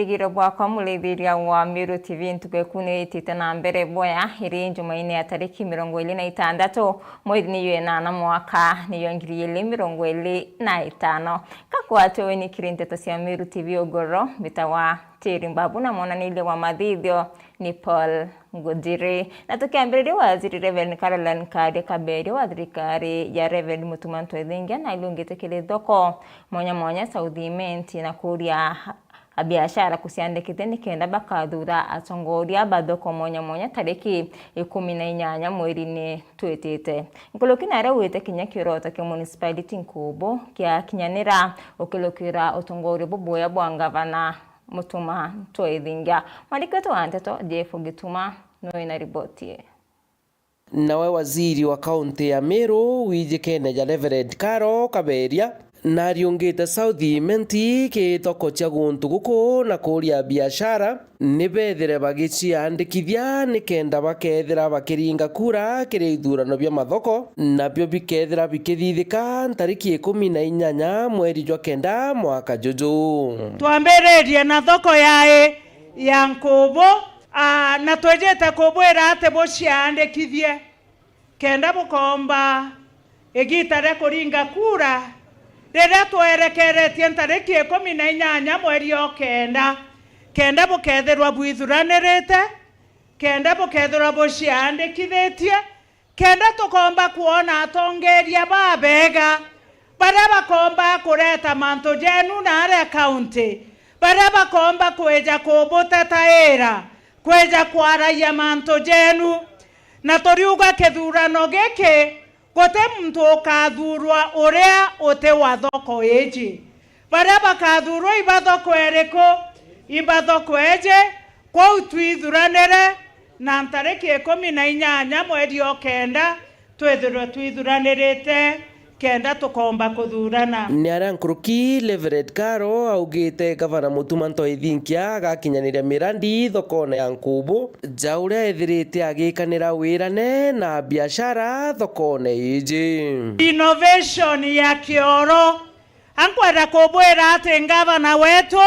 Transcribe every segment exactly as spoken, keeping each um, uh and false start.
Giro bwakwa murithiria wa Meru T V, ntuku eku ni itite na mbere bwea, iri Jumaine ya tariki mirongo iri na itantatu, mweri ni jwa inana, mwaka ni jwa ngiri iri mirongo iri na itano. Kakwatwe weni kiri nteto cia Meru T V ugoro, mbitawa Tiri Mbabu na mwonaniria wa mathithio ni Paul Ngujiri. Na tukiambiriria, waziri Reverend Caroline Karia Kaberia wa thirikari ya Reverend Mutuma Ntwethingia na aliungite kiri thoko mwanya mwanya South Imenti na kuria abiashara kuciandikithia nikenda bakathura atongoria ba thoko mwanya mwanya tariki ikumi na inyanya mweri-ini twitite. Nkuruki naria wite kinya kioroto kia municipality Nkubu kiakinyanira ukirukira utongoria bubuya bwa ngavana Mutuma Ntwethingia. Mwandiki wetu wa nteto Jeff Gituma nwe na riboti ii. Nawe waziri wa kaunti ya Meru wijikene ja Reverend Karo Kaberia nariungite South Imenti ki thoko cia guntu guku na kuria biashara ni bethire bagiciandikithia nikenda bakethira bakiringa kura kiri ithurano bia mathoko, nabio bikethira bikithithika ntariki ikumi na inyanya mweri jwa kenda mwaka juju. Twambiririe na thoko yai ya Nkubu, aa, na twijite kubwira ati buciandikithie kenda bukomba igiita ria kuringa kura riria twerekeretie ntariki ikumi na inyanya mweri o kenda, kenda bukethirwa bwithuranirite, kenda bukethirwa buciandikithitie, kenda tukomba kwona atongeria babega baria bakomba kureta mantu jenu naaria kaunti, baria bakomba kwija kubutetaira, kwija kwaragia mantu jenu. Na turiuga kithurano giki, guti muntu ukathurwa uria uti wa thoko iji. Baria bakathurwa iba thoko iriku? Iba thoko iji. Kwou twithuranire na ntariki ikumi na inyanya mweri o kenda, twithirwe twithuranirite kenda tukomba kuthurana. Ni aria nkuruki Reverend Karo augite Gavana Mutuma Ntwethingia agakinyaniria mirandi thokone ya Nkubu, ja uria ethirite agikanira wirane na biashara thokone iji. Innovation ya kioro. Ankwenda kubwira ati ngavana wetu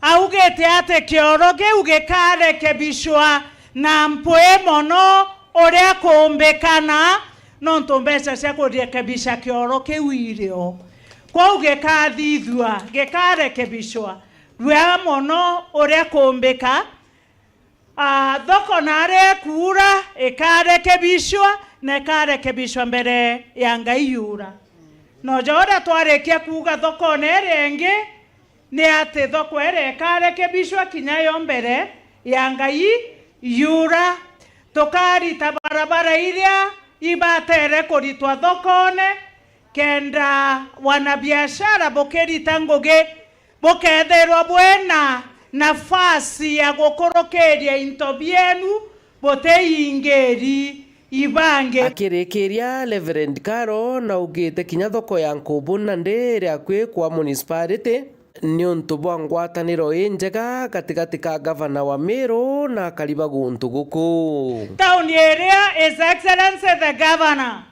augite ati kioro kiu gikarekebishwa na mpwi mono uria kuumbikana, nontu mbeca cia kurekebisha kioro kiu irio. Kwou gikathithua, gikarekebishwa bwega mono uria kuumbika. Ah, thoko naria ikuura ikarekebishwa, na ikarekebishwa mbere ya Ngai yuura. Noja uria twarikia kuuga thokone iria ingi, ni ati thoko iria ikarekebishwa kinya yo mbere ya Ngai yuura. Tukarita barabara iria ibatere kuritwa thokone, kenda wanabiashara bukirita ngugi, bukethirwa bwina nafasi ya gukurukiria into bienu butiingiri ibangi. Akirikiria, Reverend Karo naugite kinya thoko ya Nkubu nandi iri akui kwa municipality niuntu bwa ngwataniro injega gatigati ka gavana wa Meru na akari ba guntu guku. Tauni iria His Excellency the Governor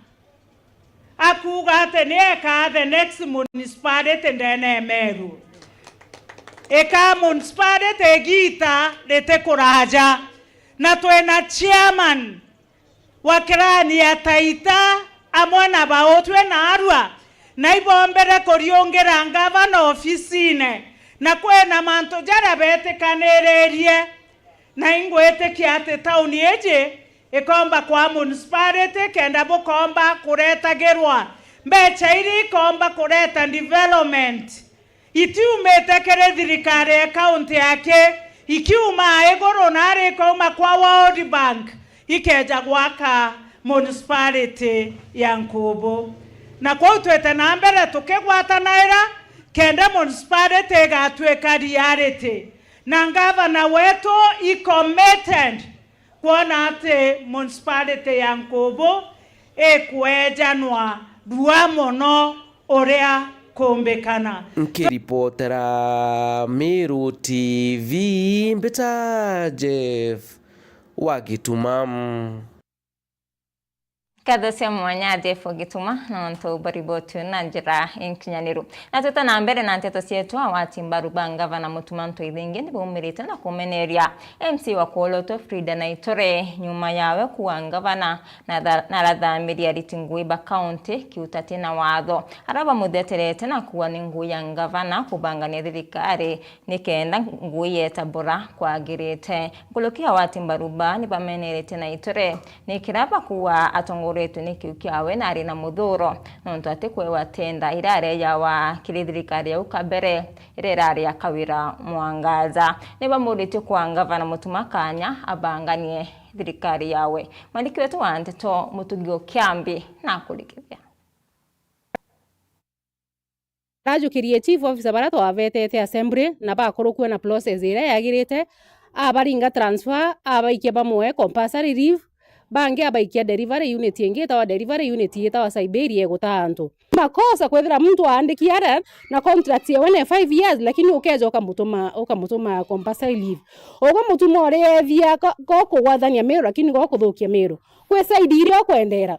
akuuga ati ni ekaa the next municipality ndene ya Meru. Ikaa municipality igiita ritikuraja, na twina chairman wa kirani ya Taita amwe na Bautwe na Arua, na ibombere kuriungira ngavana ofisine, na kwina mantu jaria betikaniririe. Na ingwitikia ati tauni iji ikomba kwa municipality kenda bukomba kuretagirwa mbeca iria ikomba kureta development itiumite kiri thirikari ya kaunti yake, ikiuma iguru nari ikauma kwa World Bank, ikeja gwaka municipality ya Nkubu. Na kwou twite na mbere tukigwatanaira kenda municipality igatuika reality. Na ngavana wetu i committed kwona ati municipality ya Nkubu ikwejanwa rua mono uria kumbikana. Nkiripotera Meru T V, mbita Jeff wa Gituma. Nkatho cia mwanya Jeff Gituma nontu bwa riboti na njira inkinyaniru. Na twita na mbere na nteto cietu, agwati mbaru ba ngavana Mutuma M'Ethingia nibaumirite na kumeneria M C wa Kworoto Frida Naitore nyuma yawe kuua ngavana na tha-, na arathamiria ariti ngui ba kaunti kiutati na watho. Ara bamutheterete na kuuga ni ngui ya ngavana kubangania thirikari nikenda ngui yeta bura kwagirite. Nkuruki ya agwati mbaru ba nibamenerete Naitore ni kira bakuuga atongoretwe ni kiu kiawe na ari na muthuro, nontu atikwewa tenda iria areejawa kiri thirikari ya au kabere iria irari ya Kawira Mwangaza. Nibamuritie kwa ngavana Mutuma kanya abanganie thirikari yawe. Mwandiki wetu wa nteto Mutugi Kiambi na kurikithia. Arajukirie chief officer baria twabetete assembly na bakurukua na process iria yagirite, abaringa transfer, abaikia bamwe compulsory leave, bangi abaikia delivery unit ingi itawa delivery unit itawa Siberia igutaa antu. Makosa kwithira muntu aandiki ara na contract yewe ni five years, lakini ukeja ukamutuma, ukamutuma compulsory leave. Ugwe mutuma uriethia ko, ko kugwathania Meru, lakini go kuthukia Meru. Kwi side iria ukwendera.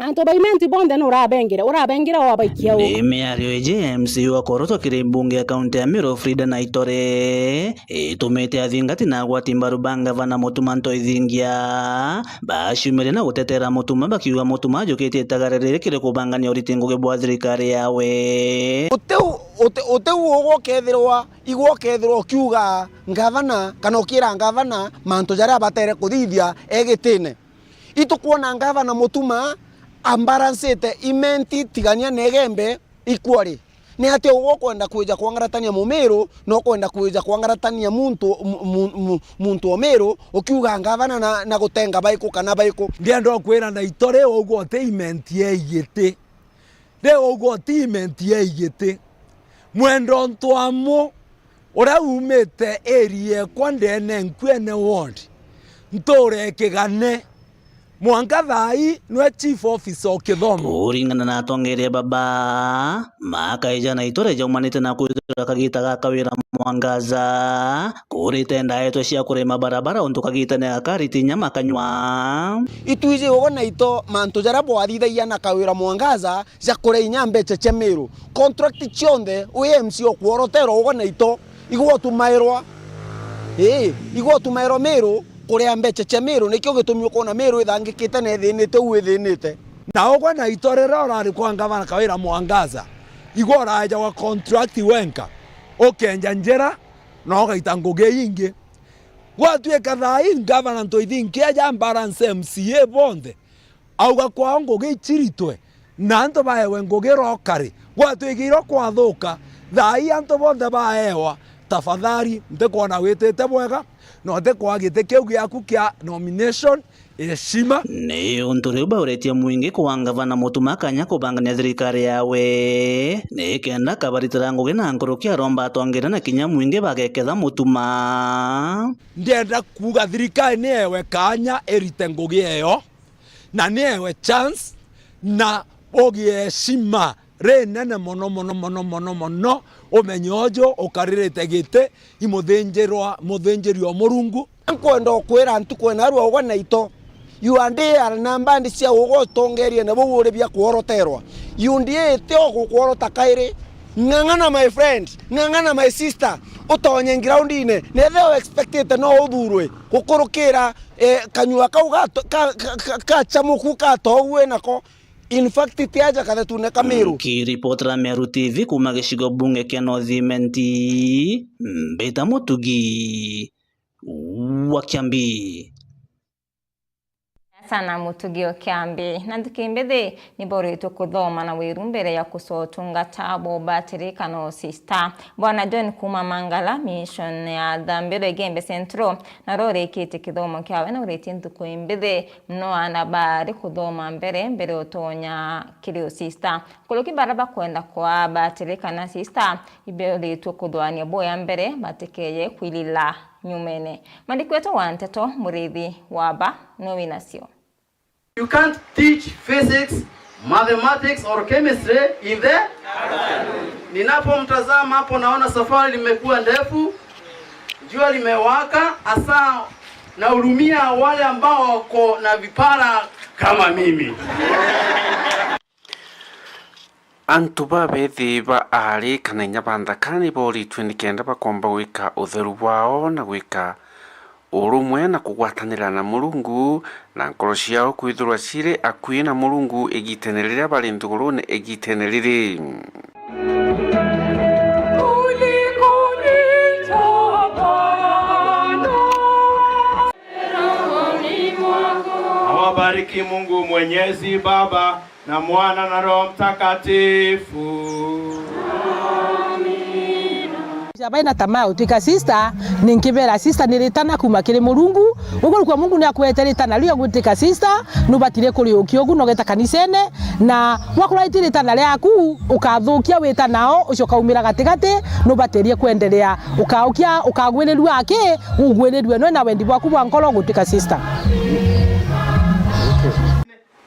Antu ba Imenti bonthe nurabengire, urabengire wabaikia u? Ni miario iji ya M C wa Kworoto kiri mbunge ya kaunti ya Meru, Frida Naitore, itumite athingati na agwati mbaru ba ngavana Mutuma M'Ethingia baciumire na gutetera Mutuma, bakiuga Mutuma ajukitie itagare riri kiri kubangania uriti ngugi bwa thirikari yawe. Uteu, ute-, uteu ugwe ukethirwa, igwe ukethirwa ukiuga ngavana, kana ukira ngavana mantu jaria abatere kuthithia egitine. Itukwona ngavana Mutuma ambarancite Imenti, tigania na Igembe equally. Ni atia ugwe ukwenda kwija kwangaratania Mumiru, na ukwenda kwija kwangaratania muntu, mu-, mu-, mu-, muntu o Miru, ukiuga ngavana na, na gutenga baiku kana baiku? Ndienda ukwira Naitore, ugwe uti Imenti ya igiti. Riu ugwe uti Imenti ya igiti. Mwenda untu amu uria umite area ekwa ndene nkuene ward, nture Kigane, mwanka thaa ii nwe chief officer o Kithomo. Kuringana na atongeria baba, makaija Naitore jaumanite na kwithirwa kagita ga Kawira Mwangaza, kurite ndaetwe cia kurima barabara untu kagitene gaka ariti inya makanywa. Itwiji ugwe Naito mantu jaria bwathithagia na Kawira Mwangaza ja kuria inya mbeca cia Miru. Contract cionthe wi M C o Kworoto ugwe Naito, igwe utumairwa. Ii, igwe utumairwa Miru kuria mbeca cia Miru, nikio gitumi ukwona Miru ithangikite na ithinite u ithinite. Na ugwe Naito riria urari kwa ngavana Kawira Mwangaza, igwe uraeja gwa contract wenka, ukenja njira, na ugaita ngugi ingi. Gwatuika thaa ii ngavana M'Ethingia aja balance M C A bonthe, auga kwao ngugi ichiritwe, na antu baewe ngugi rokari. Gwatuikire kwathuka, thaa ii antu bonthe baewa. Tafadhali, ntikwona witite bwega, na utikwaa giti kiu giaku kia nomination heshima. Ni untu riu bauretie mwingi kwa ngavana Mutuma kanya kubangania thirikari yawe, nikenda akabaritira ngugi na nkuruki aromba atongeria na kinya mwingi bageketha Mutuma. Ndienda kuuga thirikari niewe kanya irite ngugi eyo, na niewe chance, na ugie heshima rinene mono, mono, mono, mono, mono, umenye uju ukaririte giti i muthinjirwa, muthinjiri o Murungu. Nkwenda ukwira ntuku ena rua ugwe Naito, you are there na mbandi cia ugwe utongerie na bau uri bia kworoterwa. You are there, ti o gukworota kairi. Ng'ang'ana my friend, ng'ang'ana my sister, utonye groundine, na ethia u expectite no uthurwe gukurukira, eh, kanyua kau gato-, ka, ka, ka, kachamuku ka tou wi nako. In fact, ti aja kathetune ka Miru. Nkiripotera Meru T V kuuma gicigo bunge kia North Imenti, mbita Mutugi wa Kiambi. Sana Mutugi o Kiambi. Na nthuki mbithi niboritwe kuthoma na wiru mbere ya kucoa utungata bwa ubatiri kana usista. Bwana John kuuma Mangala, mission ya Thambiro Igembe Central, naro urikitie kithomo kiawe na uritie nthuku imbithi. Mno aana baari kuthoma mbere, mbere utonya kiri usista. Nkuruki bara bakwenda kwaa batiri kana sista, iberitwe kuthwania boya mbere, batikeye kwilila nyumene. Mwandiki wetu wa nteto, Murithi Waba, no winacio. You can't teach physics, mathematics or chemistry in the... Ninapomtazama hapo naona safari limekuwa ndefu, jua limewaka, hasa Na hurumia wale ambao wako na vipara kama mimi. Antu babethi ba aari kana inya ba nthaka ni booritue nikenda bakomba gwika utheru bwao na gwika urumwe na kugwatanira na Murungu, na nkoro ciao kwithirwa ciri akui na Murungu igitene riria bari nthigurune igitene riri. Awabariki Mungu Mwenyezi, Baba na Mwana na Roho Mtakatifu. Amina. Baina tamaa utwika sister, ninkibera sister ni ritana kuma kiri Murungu. Uguo nikwa Mungu ni akuete ritana riu ya gutwika sister, nubatire kuriukia ugu nogeta kanisene, na wakorwa iti ritana riaku, ukathukia wita nao, ucio ukaumira gatigati, nubatirie kwenderea. Ukaukia, ukagwirirua aki, ugwirirue nwe na wendi bwaku bwa nkoro gutwika sister.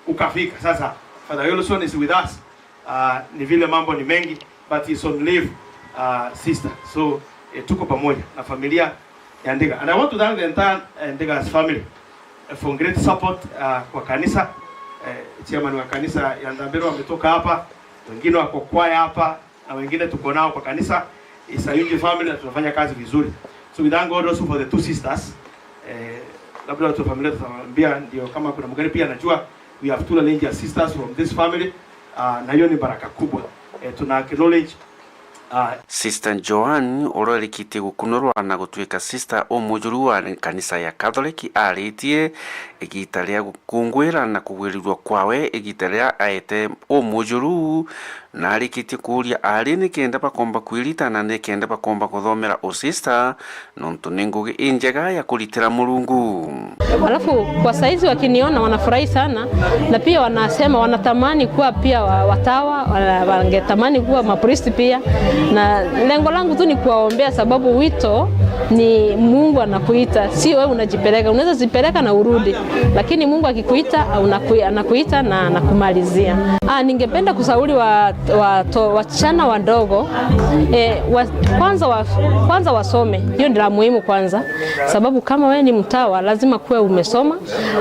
Ukafika. Sasa, Father Wilson is with us. Uh, ni vile mambo ni mengi, but he's on leave, uh, sister. So, eh, tuko pamoja na familia ya Ndiga. And I want to thank the entire, eh, Ndiga's family, eh, for great support, uh, kwa kanisa. Eh, chairman wa kanisa ya Ndambiro ametoka hapa, wengine wako kwaya hapa, na wengine tuko nao kwa kanisa. It's a huge family na tunafanya kazi vizuri. So we thank God also for the two sisters. Eh, labda watu wa familia tutawaambia, ndio kama kuna mgeni pia anajua, we have two Ralingia sisters from this family. Ah, na hiyo ni baraka kubwa. Eh, tuna acknowledge, ah, Sister Joan, uria urikitie gukunurwa na gutuika sister umujuru wa kanisa ya Catholic, aritie igita ria gukunguira na kugwirirua kwawe, igita ria aete umujuru, na arikitie kuuria aari nikenda bakomba kwirita na nikenda bakomba kuthomera usista, nontu ni ngugi injega ya kuritira Murungu. Alafu kwa saizi wakiniona wanafurahi sana, na pia wanasema wanatamani kuwa pia wa-, watawa, wana-, wangetamani kuwa mapristi pia. Na lengo langu tu ni kuwaombea, sababu wito ni Mungu anakuita, sio wewe unajipeleka. Unaweza jipeleka na urudi, lakini Mungu akikuita, unaku-, anakuita na anakumalizia. Ah, ningependa kushauri wa, wa, to, wasichana wadogo, eh, wa, kwanza wa, kwanza wasome. Hiyo ndio la muhimu kwanza, sababu kama wewe ni mtawa lazima kuwe umesoma,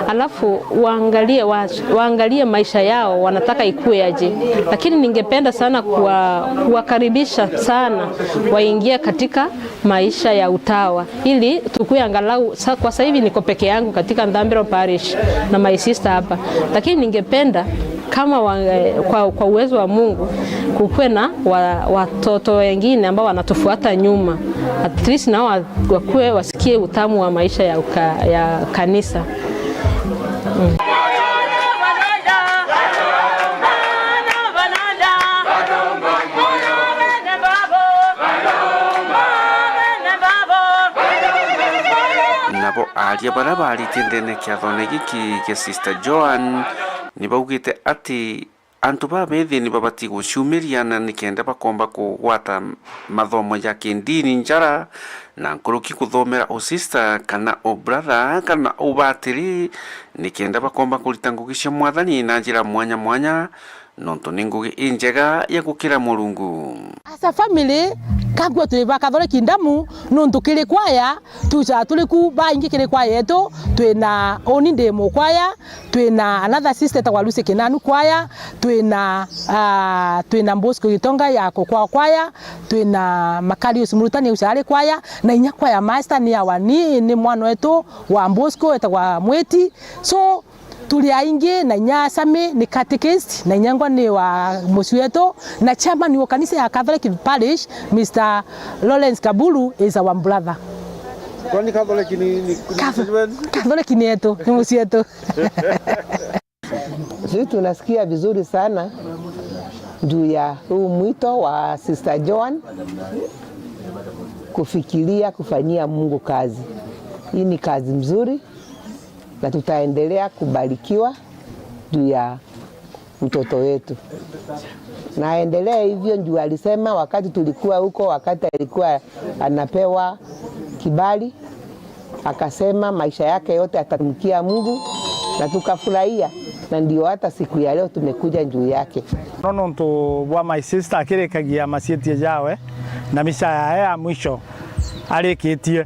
alafu waangalie, wa, waangalie maisha yao wanataka ikue aje. Lakini ningependa sana kuwa, kuwakaribisha sana waingie katika maisha ya utawa, ili tukue angalau sa-, kwa sasa hivi niko peke yangu katika Ndambiro Parish na my sister hapa, lakini ningependa kama wa, kwa, kwa uwezo wa Mungu kukue na wa, watoto wengine ambao wanatufuata nyuma, at least nao wa-, wakue wasikie utamu wa maisha ya, uka, ya kanisa. Mm. Nabo aaria baria baaritie ndene kiathone giki kia Sister Joan ni baugite ati antu babethi ni babati guciumiria na nikenda bakomba kugwata mathomo ja kindini njara, na nkuruki kuthomera usista kana ubratha kana ubatiri, nikenda bakomba kurita ngugi cia Mwathani na njira mwanya mwanya, nontu ni ngugi injega ya gukira Murungu. As a family, kagua twi ba Catholic ndamu, nontu kiri kwaya, tuja turi ku baingi kiri kwaya yetu, twina uni ndi mukwaya, twina another sister etagwa Lucy Kinanu kwaya, twina, ah, twina Bosco Gitonga ya Kokwa kwaya, twina Makarius Murutani uja ari kwaya, na inya kwaya master ni awa ni, ni mwana wetu wa Bosco etagwa Mwiti. So, turi aingi, na inya Sami ni catechist, na inya ngwa ni wa mucii wetu, na chairman wa kanisa ya Catholic Parish, Mister Lawrence Kaburu is our brother. Kwani Catholic ni, ni, ni Catholic ni yetu, ni mucii wetu. Sisi tunasikia vizuri sana juu ya huu mwito wa Sister Joan kufikiria kufanyia Mungu kazi. Hii ni kazi mzuri na tutaendelea kubarikiwa juu ya mtoto wetu. Na aendelee hivyo juu alisema wakati tulikuwa huko, wakati alikuwa anapewa kibali, akasema maisha yake yote atatumikia Mungu, na tukafurahia, na ndio hata siku ya leo tumekuja juu yake. No nontu bwa my sister akirikagia macietie jawe na misa yae ya mwisho arikitie.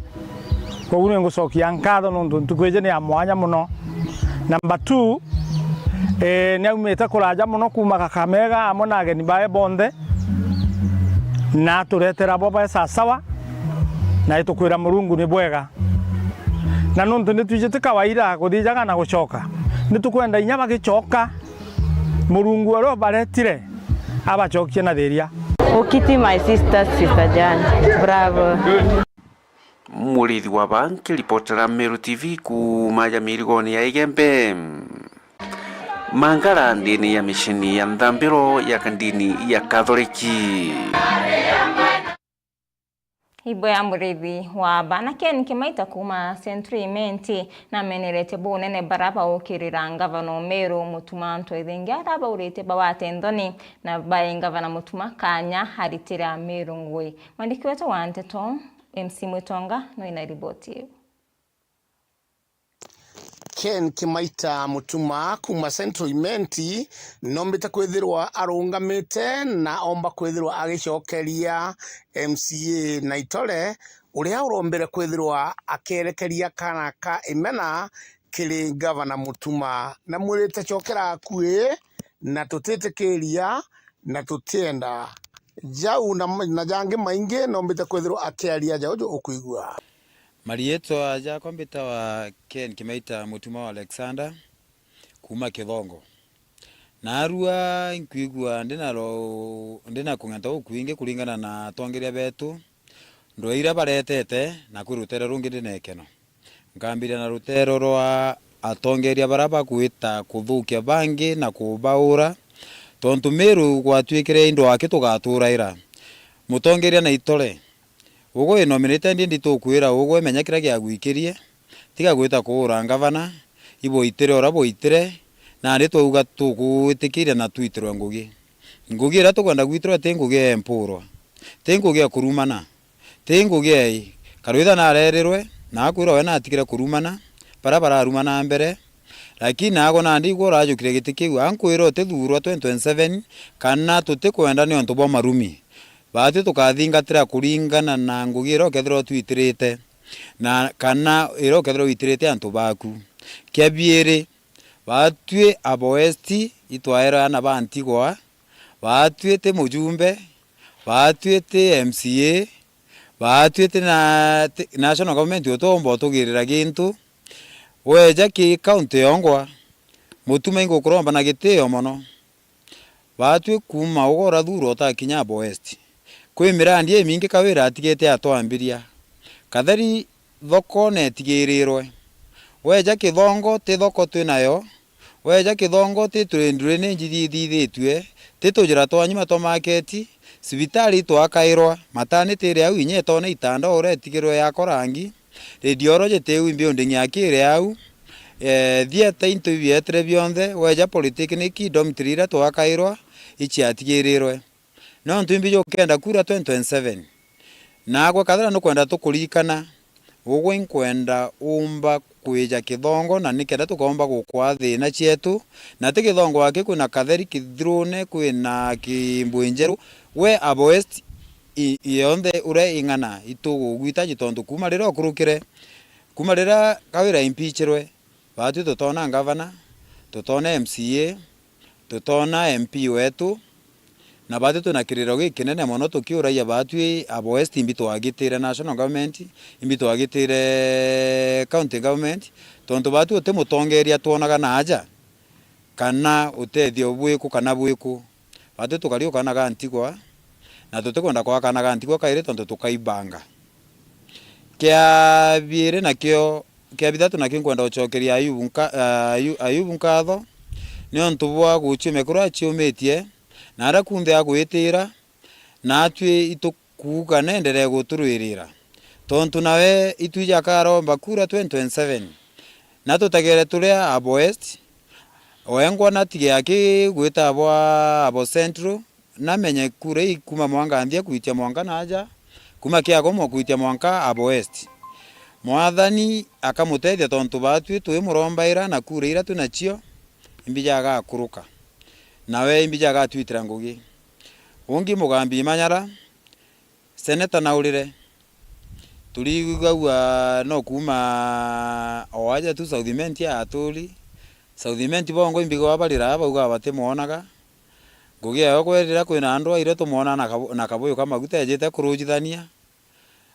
Koguo ni ngucokia nkatho nontu ntuku iji ni ya mwanya muno. Number two, eh, ni aumite kuraja muno kuuma Kakamega amwe na ageni bae bonthe, na aturetera bo bae sasawa, na itukwira Murungu ni bwega. Na nontu ni twiji ti kawaida kuthijaga na gucoka, ni tukwenda inya bagicoka, Murungu uria ubaretire abacokie na thiria. Ukiti, my sister, Sister Jan. Bravo. Murithi wa Banki, ripotera Meru T V kuuma ya mirigoni ya Igembe. Mangara ndini ya mishini ya nthambiro ya kandini ya Kathoriki. Ibo ya Murithi wa Bana, Ken Kimaita kuuma Century Imenti namenerete bunene bara baukirira ngavana o Meru Mutuma M'Ethingia, ara baurite bawate nthoni na bae ngavana Mutuma kanya aritire Ameru ngui. Mwandiki wetu wa nteto, M C Mwitonga, no ina riboti iu. Ken Kimaita Mutuma kuuma Central Imenti, noombite kwithirwa arungamite na oomba kwithirwa agicokeria M C A Naitore, uria urombire kwithirwa akierekeria kaana ka Imena kiri Ngavana Mutuma. Namwirite, cokera akui, na tutitikiria, na tutienda. Jau na, na jangi maingi noombite kwithirwa akiaria ja uju ukwigua. Mariitwa jakwa mbitawa Ken Kimaita Mutuma wa Alexander, kuuma Kithongo. Naarua inkwigua ndina ro-, ndina kung'enta gukwingi kuringana na atongeria betu, ndwaa iria baretete, na kwi ruteere rungi ndina ikeno. Nkambiria na ruteere rwa atongeria baria bagwita kuthukia bangi na kubaura, tontu Meru gwatuikire i ndwaki tugaturaira. Mutongeria Naitore, ugwe wi nominate, ndindi tukwira ugwe, menya kiria giagwikirie, tiga gwita kuura ngavana, ibwaitire uria bwaitire, nandi twauga tugwitikiria na twitirwe ngugi. Ngugi iria tukwenda gwitirwa ti ngugi ya empurwa, ti ngugi ya kurumana, ti ngugi ya i. Karwitha narerirwe, na akwirwa we natigire kurumana, baria bararumana mbere, lakini naagwe nandi igwe urajukire giti kiu, ankwira utithurwa twenty twenty-seven, kana tutikwenda niuntu bwa marumi. Baatwi tukathingatira kuringana na ngugi iria ukethirwa utwitirite, na kana iria ukethirwa witirite antu baku. Kia biiri, baatwi abo West itwaerwe aana ba ntigwa, baatwi ti mujumbe, baatwi ti M C A, baatwi ti na, ti national government utuumba utugirira gintu. Weeja ki county yongwa, Mutuma ingukuromba na gitio mono. Baatwi kuuma ugwe urathurwa utakinya abo West, kwi mirandi imingi Kawira atigite atwambiria. Katheri thoko neetigirirwe. Weeja Kithongo, ti thoko twi nayo. Weeja Kithongo, ti turi drainage ithithithitue, ti tujira twa nyuma twa maketi. Cibitari itwakairwa, maternity iri au inya itoona itanda uria itigirwe yakwa rangi. Radiology ti iu, i building ya kiri au. Eh, theatre into ibietire bionthe, weeja polytechnic, dormitory iria twakairwa, iciatigirirwe. Nontu imbi jukenda kura twenty twenty-seven. Naagwe kethira nukwenda tukurikana, ugwe inkwenda umba kwija Kithongo, na nikenda tukoomba gukwaa thiina cietu, na ti Kithongo aki, kwina Katheri, Kithirune, kwina Kimbwinjeru, we abo West i-, yonthe uria ing'ana itugugwitaji, tontu kuuma riria ukurukire, kuuma riria Kawira impeachirwe, baatwi tutoona ngavana, tutoona M C A, tutoona M P wetu, na baatwi twina kiriro gikinene mono tukiuragia baatwi abo West imbi twagitire national government, imbi twagitire county government, tontu baatwi uti mutongeria twonaga na aja, kana utethio bwiku kana bwiku. Baatwi tukari ukana ga ntigwa, na tutikwenda kwakana ga ntigwa kairi tontu tukaibanga. Kia biiri nakio, kia bithatu nakio nkwenda gucokeria Ayubu nka-, Ayu-, Ayubu nkatho, niuntu bwa guciumia kuria aciumitie, na aria kunthe agwitira, naatwi itukuuga neenderee guturwirira. Tontu nawe itwiji akaromba kura twenty twenty-seven, na tutegere turia abo West, wengwa natige akigwita abo, abo Central, namenye kura ii kuuma mwanka nthia kwitia mwanka naaja, kuuma Kiagomo kwitia mwanka abo West. Mwathani akamutethia tontu baatwi twimurombaira na kura iria twi nacio, imbija agakuruka. Nawe imbija agatwitira ngugi. Ungi Mugambi Manyara, seneta naurire. Turigagua no kuuma o aja tu South Imenti aturi. South Imenti bongo imbigagua barira baugaga batimwonaga. Ngugi yao kwerira kwina andu aire tumwona na kabu-, na kabuyu ka maguta ejite kurujithania.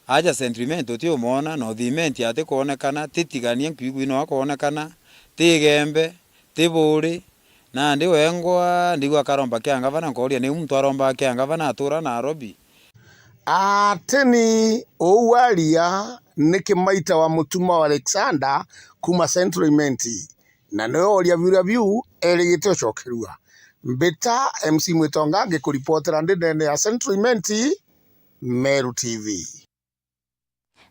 Aja Central Imenti utiumwona, North Imenti atikwonekana, ti Tigania Nkuigui no akwonekana, ti Igembe, ti Buuri, nandi wengwa ndigua akaromba kia ngavana, nkooria niu muntu arombaga kia ngavana atura Nairobi? Ateni uu aria ni Kimaita wa Mutuma wa Alexander kuuma Central Imenti, na niwe ooria biuria biu erigite ucokerua. Mbita M C Mwitonga ngikuripotera ndi ndene ya Central Imenti, Meru T V.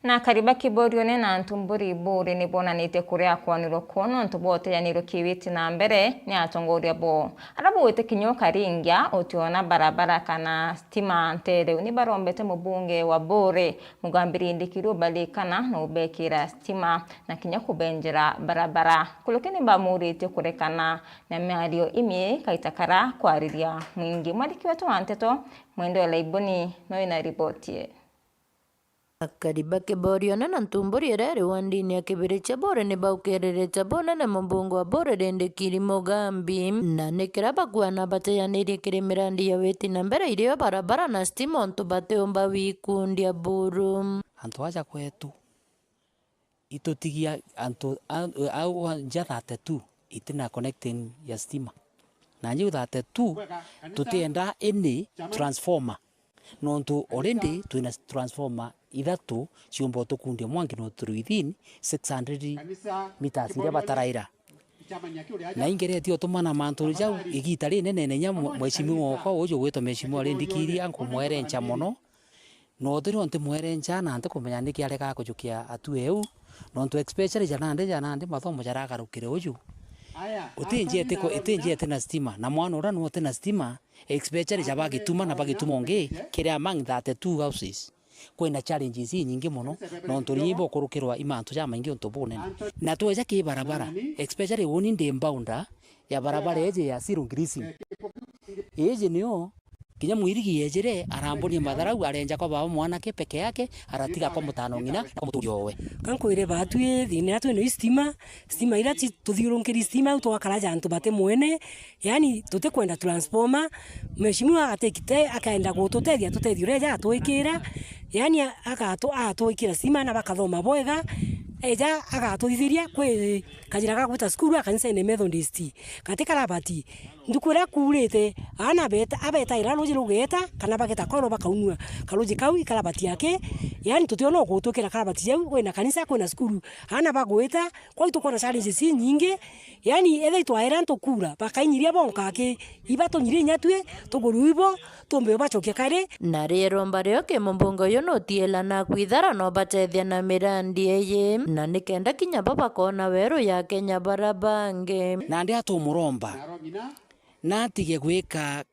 Na akari ba Kiborione na Ntumburi Buuri ni bonanitie kuria kwanirwa kwoo nontu bwa uteaniro kiwiti na mbere ni atongoria bo. Aria bugwite kinya ukaringia utiona barabara kana stima ntereu, ni barombete mubunge wa Buuri, Mugambi Rindikiri ubarikana na ubekira stima na kinya kubenjera barabara. Kuruki ni bamuritie kurekana na miario imie kaita kara kwariria mwingi. Mwandiki wetu wa nteto, Mwende Olaiboni, no ina riboti ii. Akari ba Kiborione na Ntumburi iria iri wandini ya Kibirichia Buuri ni baukiriritie bunene mubunge wa Buuri Rindikiri Mugambi, na ni kiria bakuana bateanirie kiri mirandi ya witi na mbere irio barabara na stima untu batiumba wikundia buru. Antu aja kwetu itutigia antu a, a, a, nja thirty-two itina connecting ya stima. Na njiu thirty-two tutienda any transformer. Nontu already twina transformer ithatu ciumba utukundia mwanki no through within six hundred meters iria bataraira. Na ingeretie utumana mantu jau igita rinene, na inya mwe-, mheshimiwa okwa uju ugwitwa mheshimiwa Rindikiri ankumwerenca mono. No tirio ntimwerenca na ntikumenya niki aregaa kujukia atue eu, nontu especially ja nandi, ja nandi mathomo jaragarukire uju. Utinjete ku-, itinjete na stima, na mwana uria nwe uti na stima, especially ja bagituma na bagituma ungi, kiri among thirty-two houses. Kwina challenges inyingi mono, nontu ni ibukurukirwa i mantu jamaingi untu bunene. Na tweja ki barabara, especially uni ndi bounda ya barabara iji ya zero grazing. Iji nio kinya mwirigi yejire, arambonia matharau, arenja kwa baba mwanake peke yake, aratiga kwa mutano ng'ina na kwa muturia owe. Kankwire batwi thina iria twina i stima, stima iria ci-, tuthiurunkiri stima au twakara ja antu bati mwene, yani tutikwenda transformer. Mheshimiwa agatekite akaenda gututethia, tutethia uria eja atwikira, yani a-, agatu-, agatwikira stima na bakathoma bwega, eja agatuthithiria kwi kajira ga gwita cukuru a kanisene Methodist. Gati karabati, ntuku iria kuurite, aana beta-, abetaira ruuji rugeeta, kana bageta koro bakaunua karuuji kau i karabati yake, yani tutiona ugutwikira karabati jau, kwina kanisa, kwina cukuru, aana bagwita, kwou tukwona challenges inyingi, yani ethira itwaira antu kuura, bakainyiria bonka aki, ibatunyirie inya tui, tuguru ibo, tumbe ubacokia kari. Na riromba rio ki mumbunge uyu nutiela na kwithara no batethia na mirandi iyi, na nikenda kinya bo bakona weru ya Kenya bara bangi. Nandi atumuromba, natige gwika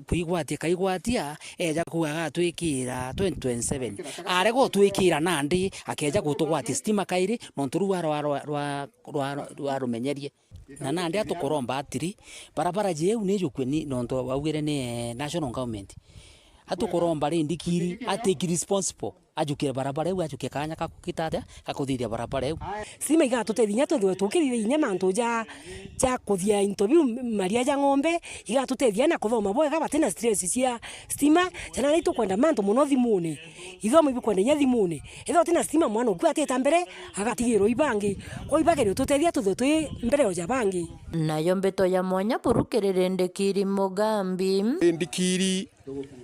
kwigwatia kaigwatia, eja kuuga agatwikira twenty twenty-seven. Arega utwikira nandi, akeja gutugwatia stima kairi, nontu ruu arwa-, rwa-, rwa-, rwa-, rwarumenyerie. Na nandi atukuromba atiri, barabara jiu nijukue ni, nontu augire ni, eh, national government. Atukuromba Rindikiri, atake responsible, ajukire barabara iu, ajukie kanya ka kugita atia, ka kuthithia barabara iu. Stima igatutethia inya twithirwe tukithithia inya mantu ja, ja kuthia into biu, maria ja ng'ombe, igatutethia na kuthoma bwega, batina stress cia stima, jana ni tukwenda mantu mono thimuni. Ithomo ibikwenda inya thimuni. Ethirwa utina stima, mwana uku atita mbere, agatigirwa i bangi. Kwou ibageria ututethia twithwe twi mbere o ja bangi. Nayo mbeto ya mwanya buru kiri Rindikiri Mugambi. Rindikiri,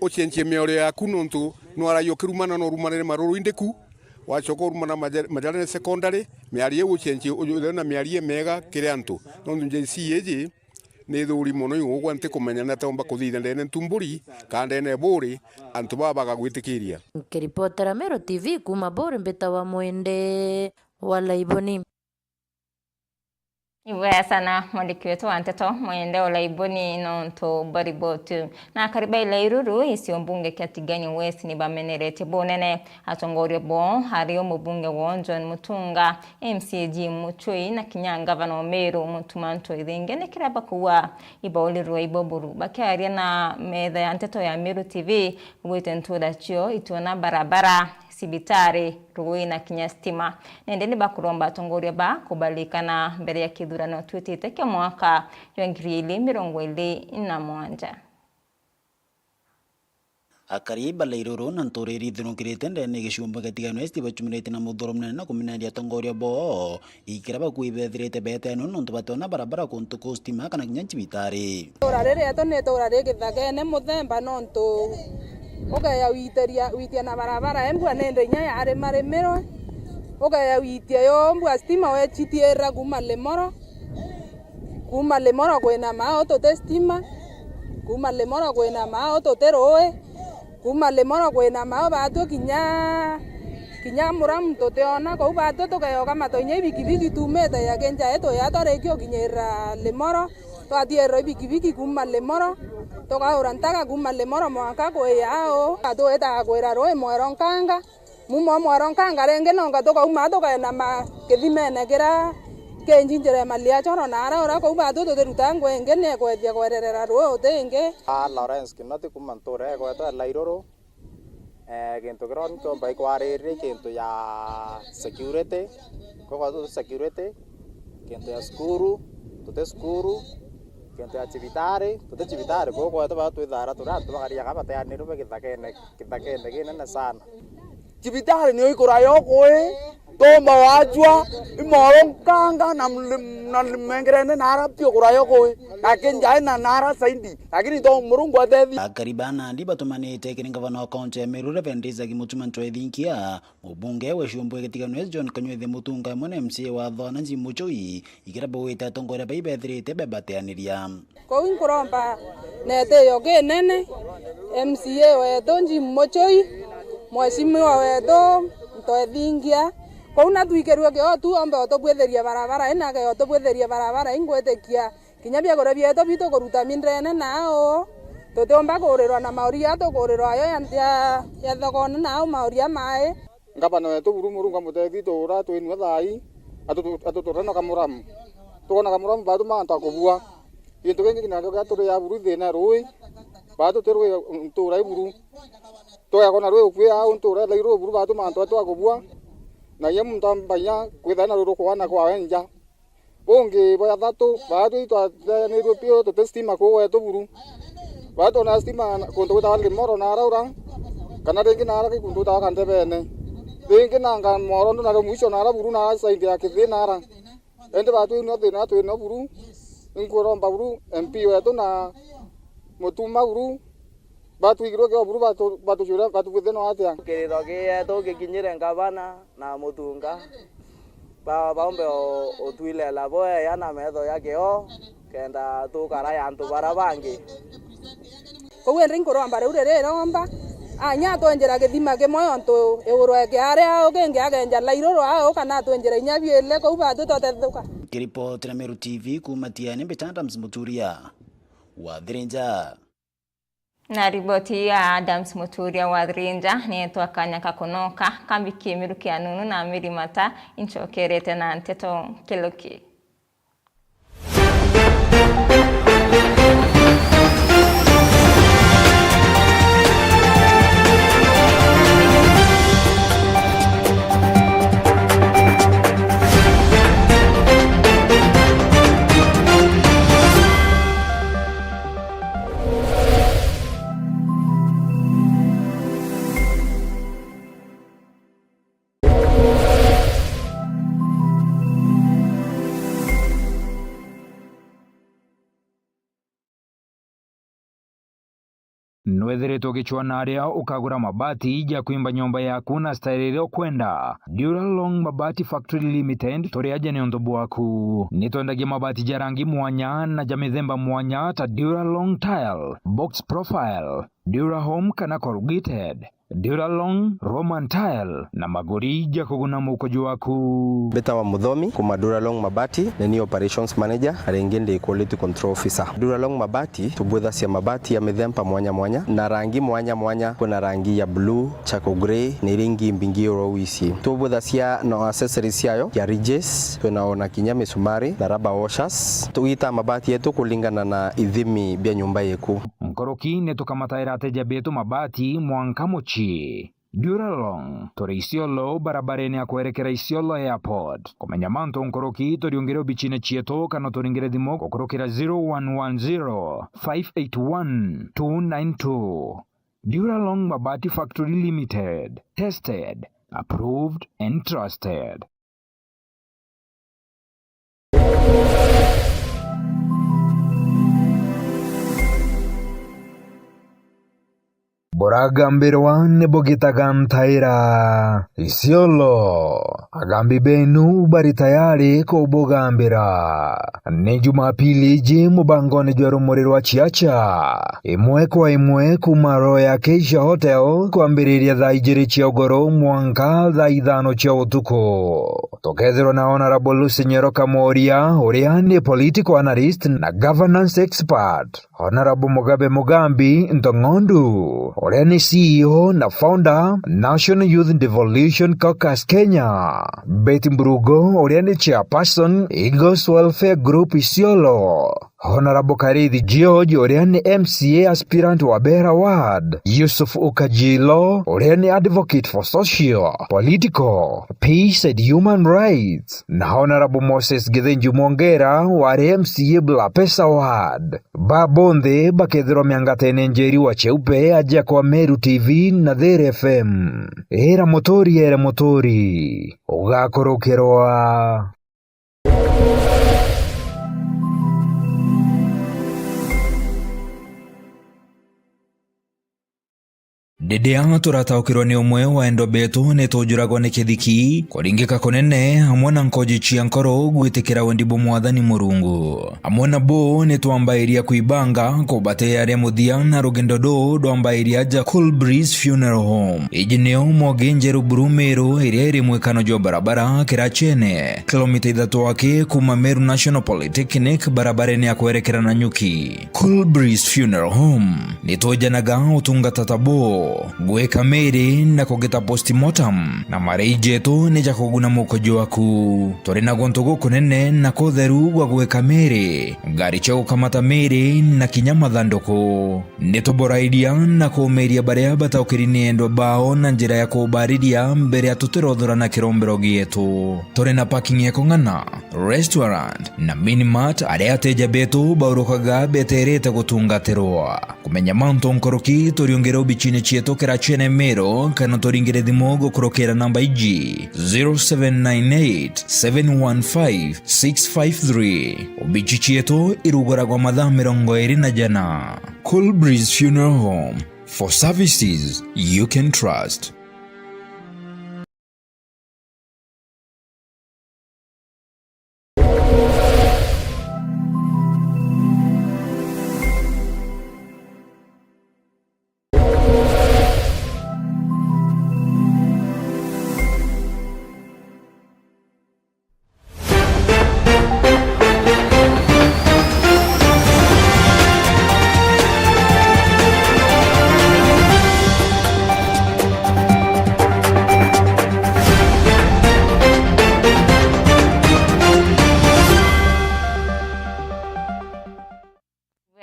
ucenjie miorio yaku, nontu nwaragia ukirumana na urumanire maruru indiku, wacoka urumana Maja-, Majarene Secondary, miario iu ucenjie, uthwe na miario imega kiri antu, nontu Gen Z iji ni ithuri mono, igugwa ntikumenya ni atia umba kuthithia ndene Ntumburi, kana ndene Buuri, antu baba bagagwitikiria. Nkiripotera Meru T V kuuma Buuri, mbitawa Mwende wa Laiboni. Ibwega sana, mwandiki wetu wa nteto, Mwende wa Laiboni, nontu bwa riboti. Na akari ba Ilairuru, gicigo mbunge kia Tigania West, ni bameneretie bunene atongoria bo, ari o mubunge wo John Mutunga, M C A Jim Muchui, na kinya ngavana wa Meru, Mutuma M'Ethingia, ni kiria bakuuga ibaurirwe ibo buru. Bakiaria na metha ya nteto ya Meru T V, bwite ntura cio ituona barabara, cibitari, ruui na kinya stima. Na indi ni bakuromba atongoria ba kubaririkana mbere ya kithurano twitite kia mwaka jwa ngiri ili mirongo ili na mwanja. Akari ba Lairuru na ntuura iria ithiurukirite ndene ya giciumba gia Tigania West bacumirite na muthuro munene na kumeneria atongoria boo, ikira bakui bethirite beteanua nontu bationa barabara kuntu kuu stima kana kinya cibitari. Ituura riri rietu ni ituura ri githagene muthemba, nontu ukeya witiria, witia na barabara embua nindi inya yari marimirwe, ukeya witia yo mbua stima wechitiira kuuma Limoro. Kuuma Limoro kwina maau tuti stima, kuuma Limoro kwina maau tuti ruui, kuuma Limoro kwina maau baatwi kinya, kinya Muramu tutiona, kou baatwi tukeyoka matonya ibikibiki tuumite ya Kenjai tuya twarikia ukinyirira Limoro, twatiirirwa ibikibiki kuuma Limoro, tukaura ntaga kuuma Limoro mwanka kwi au, atwitaga kwira ruui Mwero Nkanga. Mumo Mwero Nkanga ringi nonga tukauma tukainama kithimene kiria kinjinjire Maliachoro na ara ura kou baatwi tutiruta ngwe ingi ni kwethia kwererera ruui uti ingi. A Lawrence Kinoti kuuma ntuura igwetwa Lairuru. Eh, gintu kiria ntiumba ikwariria i gintu ya security. Kwogwa tuti security, gintu ya cukuru, tuti cukuru, gintu ya cibitari, tuti cibitari. Kwogwa gwetu baa twithara turi antu bagariaga bateanirwe githakene, githakene kinene sana. Cibitari niyo ikuraya ukui, tomba wajua, i Mwero Nkanga na mlim-, na limengerene nara pio kuraya ukui, na Kenjai na nara saidi, lakini to Murungu atethi. Akari ba Nandi batumanite kiri ngavana wa kaunti ya Meru, Reverend Isaac Mutuma Ntwethinkia, mubunge wa ciumbu gia Tigania West John Kanywethi Mutunga, amwe na M C A wa Thona Jim Muchoi, ikira bawite atongoria bai bethirite bebateaniria. Kou inkuromba na itiyo kinene M C A wetu Jim Muchoi, mheshimiwa wetu Ntwethingia, kou natwikirue kio tu ombe utubwithiria barabara ii, na akea utubwithiria barabara ii, ngwitikia kinya biakuria bietu bitukuruta mindene nau, tutiumba kuurirwa na mauria tukuurirwa ayo ya, ya, ya thokone nau mauria mai. Ngavana wetu buru Murungu amuteethie tuura twinua thaai, atutu-, atutuure na kamuramu. Tukoona kamuramu baatuma antu a kubua. Gintu kingi nakio kia turi ya buru thiina ruui, baatu ti ruui ntuura i buru. Tugekoona ruui ukui au ntuura Lairuru buru baatuma antu etu a kubua, na inya muntu ambagia kwithira na ruru kwana kwawe nja. Bungi bwa jathatu, baatwi itwateanirue piu tuti stima kuu gwetu buru. Baatwona stima na, kuntu gwitawa Limoro na ara ura, kana ringi na ara ki kuntu gwitawa Kandebene. Ringi nanga Mworondu na Mwisho na ara buru na saindi ya Kithii na ara. Indi baatwinua thina twina buru, inkuromba buru M P wetu na Mutuma buru, batwigirwe kio buru batu-, batucure, batubwithie no atia? Kiriro gietu gikinyire ngavana na Mutunga, ba-, baumbe u-, utwilela bwega na metho ya kio, kenda tukara ya antu bara bangi. Kou indi inkuromba riu ririromba, anya atwenjera githima kimwe ontu iguru eke aria au kingi agenja Lairuru au, kana atwenjera inya biili, kou baatwi twatethuka. Kiripoti na Meru T V kuuma Tiani, mbita Adams Muturia wa Thirinja. Na riboti ya Adams Muturia wa Thirinja ni twakanya kakunoka, kambi kimiru kia nunu na mirimata, inchokerete na nteto kiluki. Nwethiritwe ugicwaa na aria ukagura mabati ja kwimba nyomba yaku na style iria ukwenda? Duralong Mabati Factory Limited turi aja niuntu bwaku. Nitwendagia mabati ja rangi mwanya na ja mithemba mwanya ta Duralong Tile, Box Profile, Durahome kana Corrugated, Duralong, Roman Tile na maguri ja kuguna mukuju waku. Mbitawa Muthomi kuma Duralong Mabati, ni ni Operations Manager, na ringi ndi Quality Control Officer. Duralong Mabati, tubwithacia mabati ya mithemba mwanya mwanya na rangi mwanya mwanya. Kwina rangi ya blue, charcoal grey, na iria ingi mbingi uro wisi. Tubwithacia na accessories ciayo ya ridges, twina ona kinya misumari na rubber washers. Tugitaa mabati yetu kulingana na ithimi bia nyumba yeku. Nkuruki ni tukamataira ateja betu mabati mwanka mucii. Duralong, turi Isiolo, barabarene ya kwerekera Isiolo Airport. Kumenya mantu nkuruki, turiungire obicine cietu kana turingire thimu gukurukira zero one one zero, five eight one, two nine two. Duralong Mabati Factory Limited. Tested, approved and trusted. Buragambirwa ni bugitaga ntaira. Isiolo, agambi benu bari tayari kubugambira. Ni Jumapili iji mubangone jwa Rumuri rwa Chiacha, imwe kwa imwe kuuma Royal Acacia Hotel, kwambiriria thaa ijiri cia ugoro mwanka thaa ithano cia utuku. Tukethirwa na Honourable Lucy Nyoro Kamoria, uria ni political analyst na governance expert. Honourable Mugabe Mugambi Ntong'ondu, uria ni C E O na founder, National Youth Devolution Caucus Kenya. Betty Mburugo, uria ni chairperson, Eagles Welfare Group Isiolo. Honourable Karithi George, uria ni M C A aspirant wa Bera Ward. Yusuf Ukajilo, uria ni advocate for social, political, peace and human rights. Na Honourable Moses Githinji Mwongera, wari M C A Bula Pesa Ward. Ba bonthe bakethirwa miangatene Njeri wa Cheupe aja kwa Meru T V na There F M. Ira muturi ere muturi, ugakurukirwa. Riria turataukirwa ni umwe wa endwa betu, ni tujuragwa ni kithiki, kuringika kunene, amwe na nkoji cia nkoro gwitikira wendi bwa Mwathani Murungu. Amwe na bo ni twambairia kwibanga kubatearia muthia na rugendo ruu rwambairia aja Cool Breeze Funeral Home. Iji nio mbogi njeru buru Meru, iria iri mwikano jwa barabara Kirachene, kilomita ithatu aki kuuma Meru National Polytechnic, barabarene ya kwerekera Nanyuki. Cool Breeze Funeral Home, ni twejanaga utungata ta buu, gwika miiri na kugita postmortem, na marii jetu ni ja kuguna muko jwaku. Turi na guntu gukunene na kutheru gwa gwika miiri, ngari cia gukamata miiri na kinya mathanduku. Ni tuborairia na kuumiria baria bataukiri ni endwa bao na njira ya kubariria mbere ya tutirothora na kirombero gietu. Turi na parking ya kung'ana, restaurant na mini mart, aria ateja betu baurukaga beterete gutungatirwa. Kumenya mantu nkuruki, turiungire obicine cietu Kirachene Meru, kana turingire thimu gukurukira namba iji, zero seven nine eight, seven one five, six five three. Obici cietu iruguragwa mathaa mirongo iri na jana. Cool Breeze Funeral Home, for services you can trust.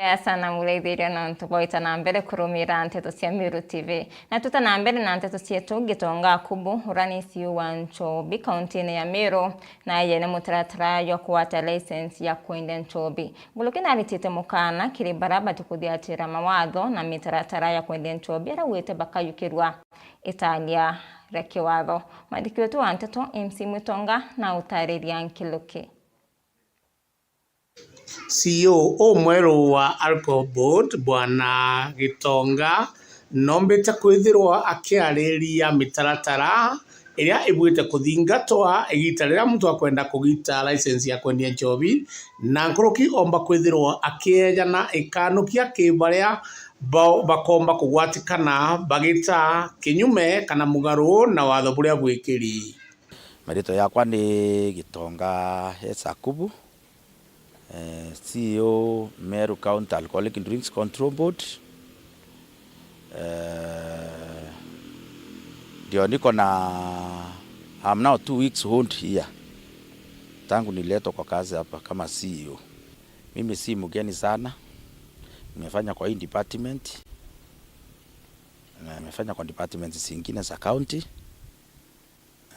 Bwega sana muraithiria nontu bwaita na mbere kurumira nteto cia Meru T V. Na tuta na mbere na nteto cietu, Gitonga Akubu, uria ni C E O wa Nchobi, kauntine ya Meru, na yene mutaratara jwa kugwata license ya kwendia nchobi. Nkuruki naritite mukana kiri baria batikuthitira mawatho na mitaratara ya kwendia nchobi, araugite bakayukirwa italia ria kiwatho. Mwandiki wetu wa nteto, M C Mwitonga, na utariria nkuruki. C E O umweru wa Alcohol Board, Bwana Gitonga, noombite kwithirwa akiariria mitaratara iria ibuite kuthingatwa igita riria muntu akwenda kugita license ya kwendia nchobi, na nkuruki oomba kwithirwa akiejana ikanukia ki baria ba-, bakoomba kugwatikana bagita kinyume kana mugaru na watho buria bwikiri. Maritwa yakwa ni Gitonga S Akubu. Eh, C E O Meru County Alcoholic Drinks Control Board. Eh, ndio niko na, I'm now two weeks old here tangu niletwa kwa kazi hapa kama C E O. Mimi si mgeni sana, nimefanya kwa hii department. Na nimefanya kwa departments zingine za county,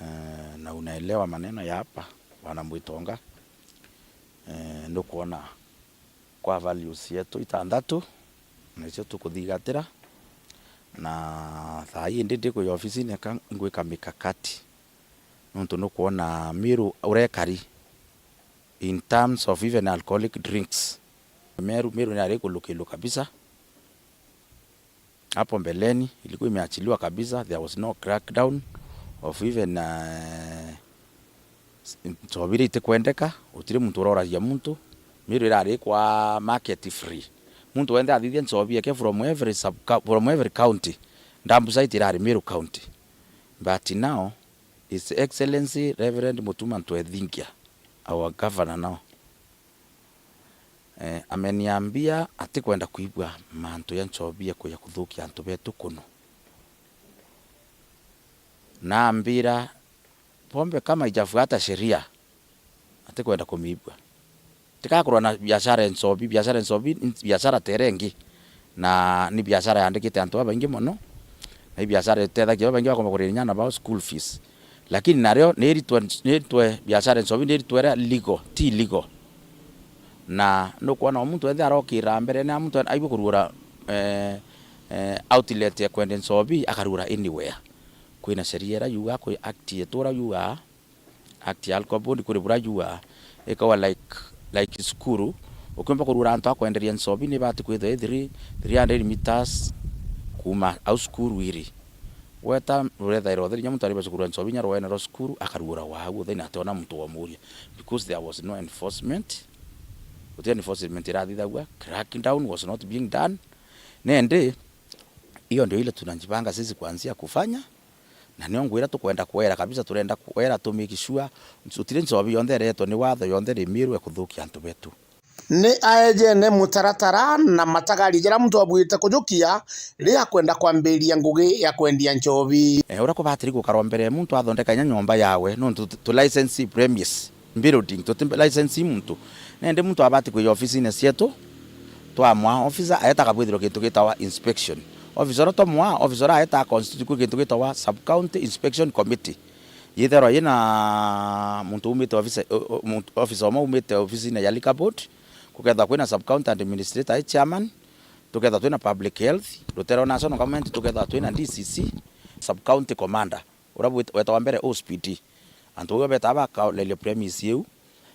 eh, na unaelewa maneno ya hapa, Bwana Mwitonga. Eh, ndukuona kwa values yetu itantatu, nicio tukuthigatira, na thaa ii ndi, ndi kwi ofisine ka ngwika mikakati, nontu nukuona Meru urekari in terms of even alcoholic drinks. Meru, Meru niyari ikulukilwa kabisa. Hapo mbeleni ilikuwa imeachiliwa kabisa, there was no crackdown of even, eh, nchobi iria itikwendeka, gutiri muntu uroragia muntu. Meru irari kwa market free. Muntu wenthe athithia nchobi yake from every sub, from every county. Dump site irari Meru County. But now, His Excellency Reverend Mutuma Ntwethingia, our governor now, eh, ameniambia atikwenda kuigua mantu ya nchobi ya kuja kuthukia antu betu kunu. Naambira, pombe kama ijafuata sheria, atikwenda kumiigua. Tikakurwa na biashara ya nchobi, biashara ya nchobi ni biashara tere ingi, na ni biashara yandikite antu babaingi mono, na i biashara itethagia babaingi bakomba kuriria nyana bao school fees. Lakini nario niritwe, niritwe biashara ya nchobi niritwe iria legal, ti legal. Na nukwona o muntu wenthe arokira mbere, na muntu aigua kurugura, eh, eh, outlet ya kwendia nchobi, akarugura anywhere. Kwina sheria iria yugaa, kwi act yetu uria yugaa, act ya alcohol board kuri buria yugaa, ikawa like, like cukuru. Ukiumba kurugura antu a kwenderia nchobi, ni ibati kwithirwa i three, three hundred meters kuuma au cukuru iri. Gweta rurethairwa utheri, inya muntu ariba cukuru ya nchobi, inya rwene rwa cukuru, akarugura wau utheri na ationa muntu wamuria, because there was no enforcement. Guti enforcement irathithagua, crackdown was not being done. Nendi, hiyo ndio ile tunajipanga sisi kuanzia kufanya. Na nio ngwira tukwenda kwera kabisa, turenda kwera to make sure gutiri nchobi yonthe iretwe ni watho yonthe ri Meru ekuthukia antu betu. Ni aejene mutaratara na matagari jaria muntu abuite kujukia riria akwenda kwambiria ngugi ya kwendia nchobi. Eh, uria kubatiri gukarwa mbere, muntu athondeka inya nyomba yawe, nontu tu, tu license premise. Building, tuti license muntu. Nendi muntu abati kwija ofisine cietu, twamwaa officer, aeta akabwithirwa kintu gitawa inspection. Officer uria twamwaa, officer uria aeta a constitute kwi kintu gitawa sub county inspection committee. Yitherwa yina muntu umite office, o, o, muntu, officer umwe umite ofisine ya liquor board, kukethwa kwina sub county administrator, i chairman, tukethwa twina public health, rutere rwa national government, tukethwa twina D C C, sub county commander. Uria bwit-, wetagwa mbere O S P D. Antu bau betaa bakareria premise iu,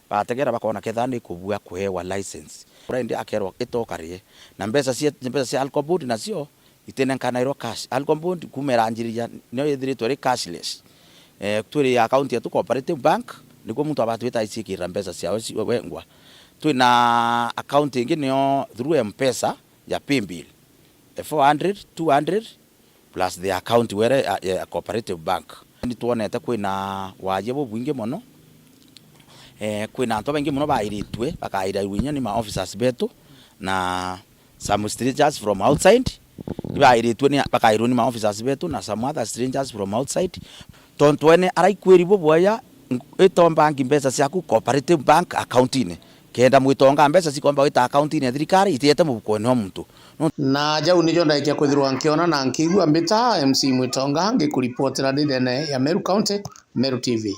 bategera bakona kethaa ni kubua kuewa license. Uria indi akerwa itoka rie. Na mbeca cia, mbeca cia alcohol board nacio itinenkanairwa cash. Alcohol board kuma iranjiriria nio ithiritwe iri cashless. Eh, twiri account yetu Cooperative Bank, nikuo muntu abati gwita aiciikirira mbeca ciawe ci-, wengwa. Twina account ingi nio through M-Pesa ya paybill. Eh, four hundred, two hundred, plus the account were ya, ya Cooperative Bank. Ni twonete kwina waajia bubwingi mono. Eh, kwina antu babaingi mono bairitue, bakairwa inya ni ma officers betu, na some strangers from outside, ibairitue ni, bakairwa ni ma officers betu, na some other strangers from outside. Tontu ene araikwiri bubwaya, ng-, itombangi mbeca ciaku Cooperative Bank account-ini. Kenda mwitonga mbeca cikomba gwita account-ini ya thirikari, itiete mubukone o muntu. No- Na jau nijo ndaikia kwithirwa nkiona na nkiigua mbita M C Mwitonga, ngikuripotera ndi ndene ya Meru County, Meru T V.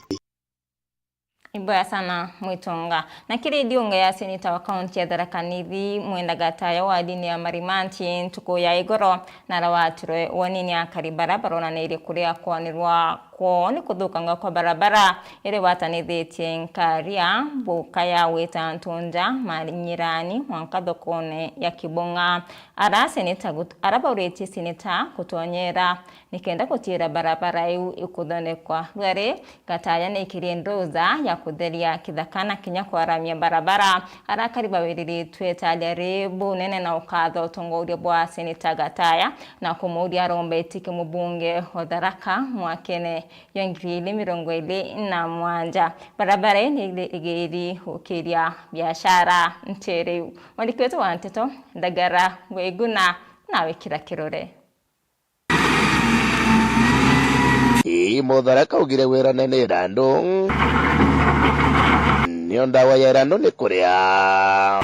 Iboya sana Mwitonga. Na kiri ndiunga ya seneta wa kaunti ya Tharaka Nithi, Mwenda Gataya, wadini ya Marimanti, ntuku ya igoro, narawatirwe wonini akari bara baronanirie kuria kwanirwa kwoo ni kuthukangwa kwa barabara iria igwatanithitie nkari ya mbuka ya gwita antu nja Manyirani mwanka thokone ya Kibong'a. Ara seneta gut-, ara bauritie seneta gutonyera nikenda gutiira barabara iu ikuthondekwa. Rwari Gataya ni ikirie nduza ya kutheria kithaka na kinya kwaramia barabara. Arakari bawiriritue italia ri bunene na ukatha utongoria bwa seneta Gataya na kumuuria aromba itike mubunge o Tharaka mwakene ya ngiri ili mirongo ili na mwanja. Barabara ii ni iri-, igiri gukiria biashara nteriu. Mwandiki wetu wa nteto, Ndagara Ngwiguna, nawe kira kirore. Ii, Mutharaka augire wirane ni irandu. Nio ndawa ya irandu ni kuria.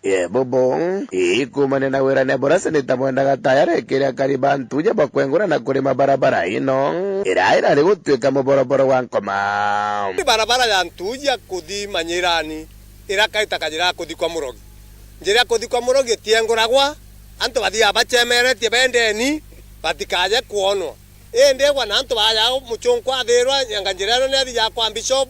Ee, bubu, ikumania na wirania buria seneta Mwenda Gataya arekire akari ba Ntuuja bakwengura na kurima barabara ino, iria irari gutuika muboroboro wa nkoma. Ni barabara ya Ntuuja kuthi Manyirani, iria kaita kajira ya kuthi kwa Murogi. Njira ya kuthi kwa Murogi itienguragwa, antu bathiaga bachemeretie bendeni, batikaje kwonwa. Indi egwa na antu baja muchunku athirwa, anga njira ino ni athi ya kwa Bishop,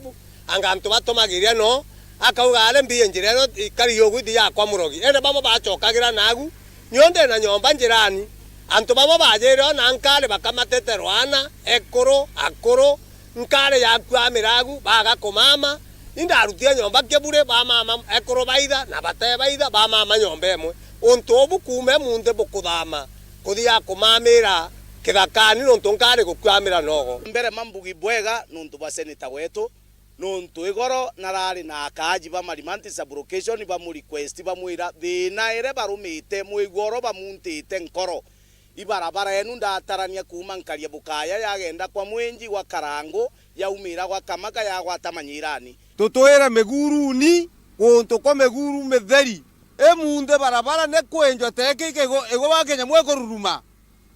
anga antu batumagiria no, akauga, "Ari mbiye njira ino ikari ugu ithi ya kwa Murogi." Indi bamwe bachokagira nagu, nio ndi na nyomba njirani. Antu bamwe bajire o na nkari bakamatete rwana, ekuru, akuru, nkari yakwamira agu, baga kumama. Indarutire nyomba kiburi, bamama ekuru baitha, na bate baitha, bamama nyomba imwe. Untu ubu kuuma munthi bukuthama, kuthi ya kumamira kithakani, nontu nkari gukwamira nogo. Mbere mambugi bwega nontu bwa seneta wetu, nontu igoro narari na akaaji ba Marimanti sub-location bamurequest, bamwira thina iria barumite, mwigua oro bamuntite nkoro. Ibarabara yenu ndatarania kuuma Nkaria Bukaya yagenda kwa Mwenji gwa Karangu, yaumira gwa Kamaka yagwata Manyirani. Tutwire miguruni, guntu kwa miguru mitheri. Imunthi barabara ni kwenjwa teki ikigo-, igwe wa kinyamu ikururuma.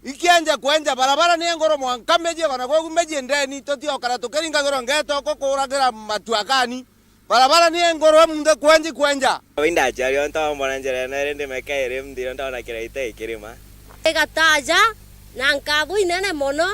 Ikienja kwenja barabara ni ngoro mwanka miji, kana kwogu miji ndeni, tutiokara tukiringagirwa ngeto kukuuragira matuakani. Barabara ni ngoro imunthi kwenji kwenja. Wi ndaciari o ntombona njira ino iri ndimeka iri mthiro ndona kiraita ikirima. Igataja na nkatho inene mono,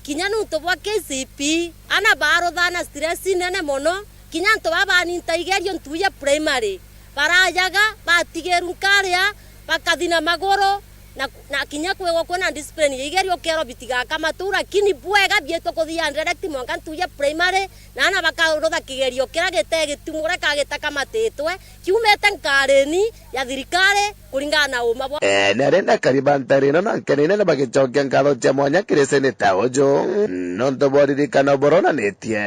kinya nuntu bwa K C P, ana baruthana stress inene mono, kinya antu baba baninta igerio Ntuuja primary, barajaga, batigiru nkaria, bakathi na maguru, na, na kinya kwigwa kwina discipline ya igerio ukerwa bitigakama tu, lakini bwega bietwe kuthia direct mwanka Ntuuja primary, na ana bakarutha kigerio kiria gite gitumure ka gitakamatitwe, kiumite nkarini ya thirikari kuringana na uma bwa. Ee, ni arenda akari ba ntari ino na nkene inene bagicokia nkatho cia mwanya kiri seneta uju, nontu bwa uririkano buronanitie.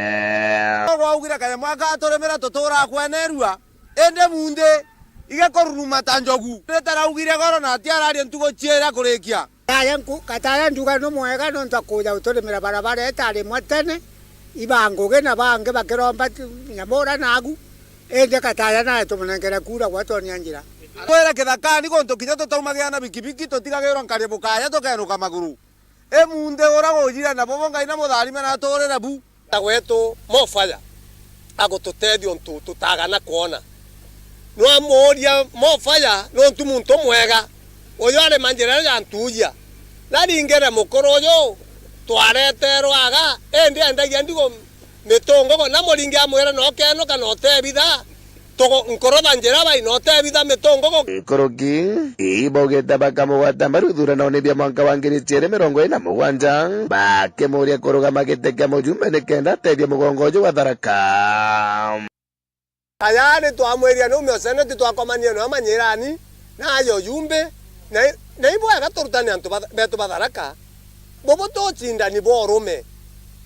Gwaugire kanya mwaka aturimira tutura kwenerua, indi munthi igikururuma ta njogu. Ritaraugire goro na atiararia ntugu ciira kurikia. Kataya nku-, Kataya njuga ni mwega nontu akuja guturimira barabara itari imwe tene, iba ngugi na bangi bakiromba ti-, nyamura nagu, indi Kataya nae tumunengere kura gwatonia njira. Twire kithakani guntu kinya tutaumagira na bikibiki tutigagirwa nkari bukaya tukenuka maguru. Imunthi ura gujira na bobo Ngai na mutharime na aturire bu. Na gwetu Mofaya agututethia untu tutagana kwona. Nwamuuria Mofaya nontu muntu mwega. Uyu ari manjira ya Ntuuja. Naringire mukuru uyu twareterwa aga, indi endagia ndigo mitungugu, na muringi amwira no kenuka na utebitha. Tugo-, nkurutha njira bai na utebitha mitungugu. Nkuruki ibaugite bakamugwata mbaru ithuranone bia mwanka wa ngiri ciiri mirongo iri na mugwanja, bakimuria kurugama giti kia mujumbe nikenda atethia mugongo uju wa Tharaka. Aya ni twamwiria ni ume o seneti twakomanie nwe Manyirani, na aja ujumbe, na i-, na ibwega turutane antu ba-, betu ba Tharaka. Bubu tucindani bwa urume.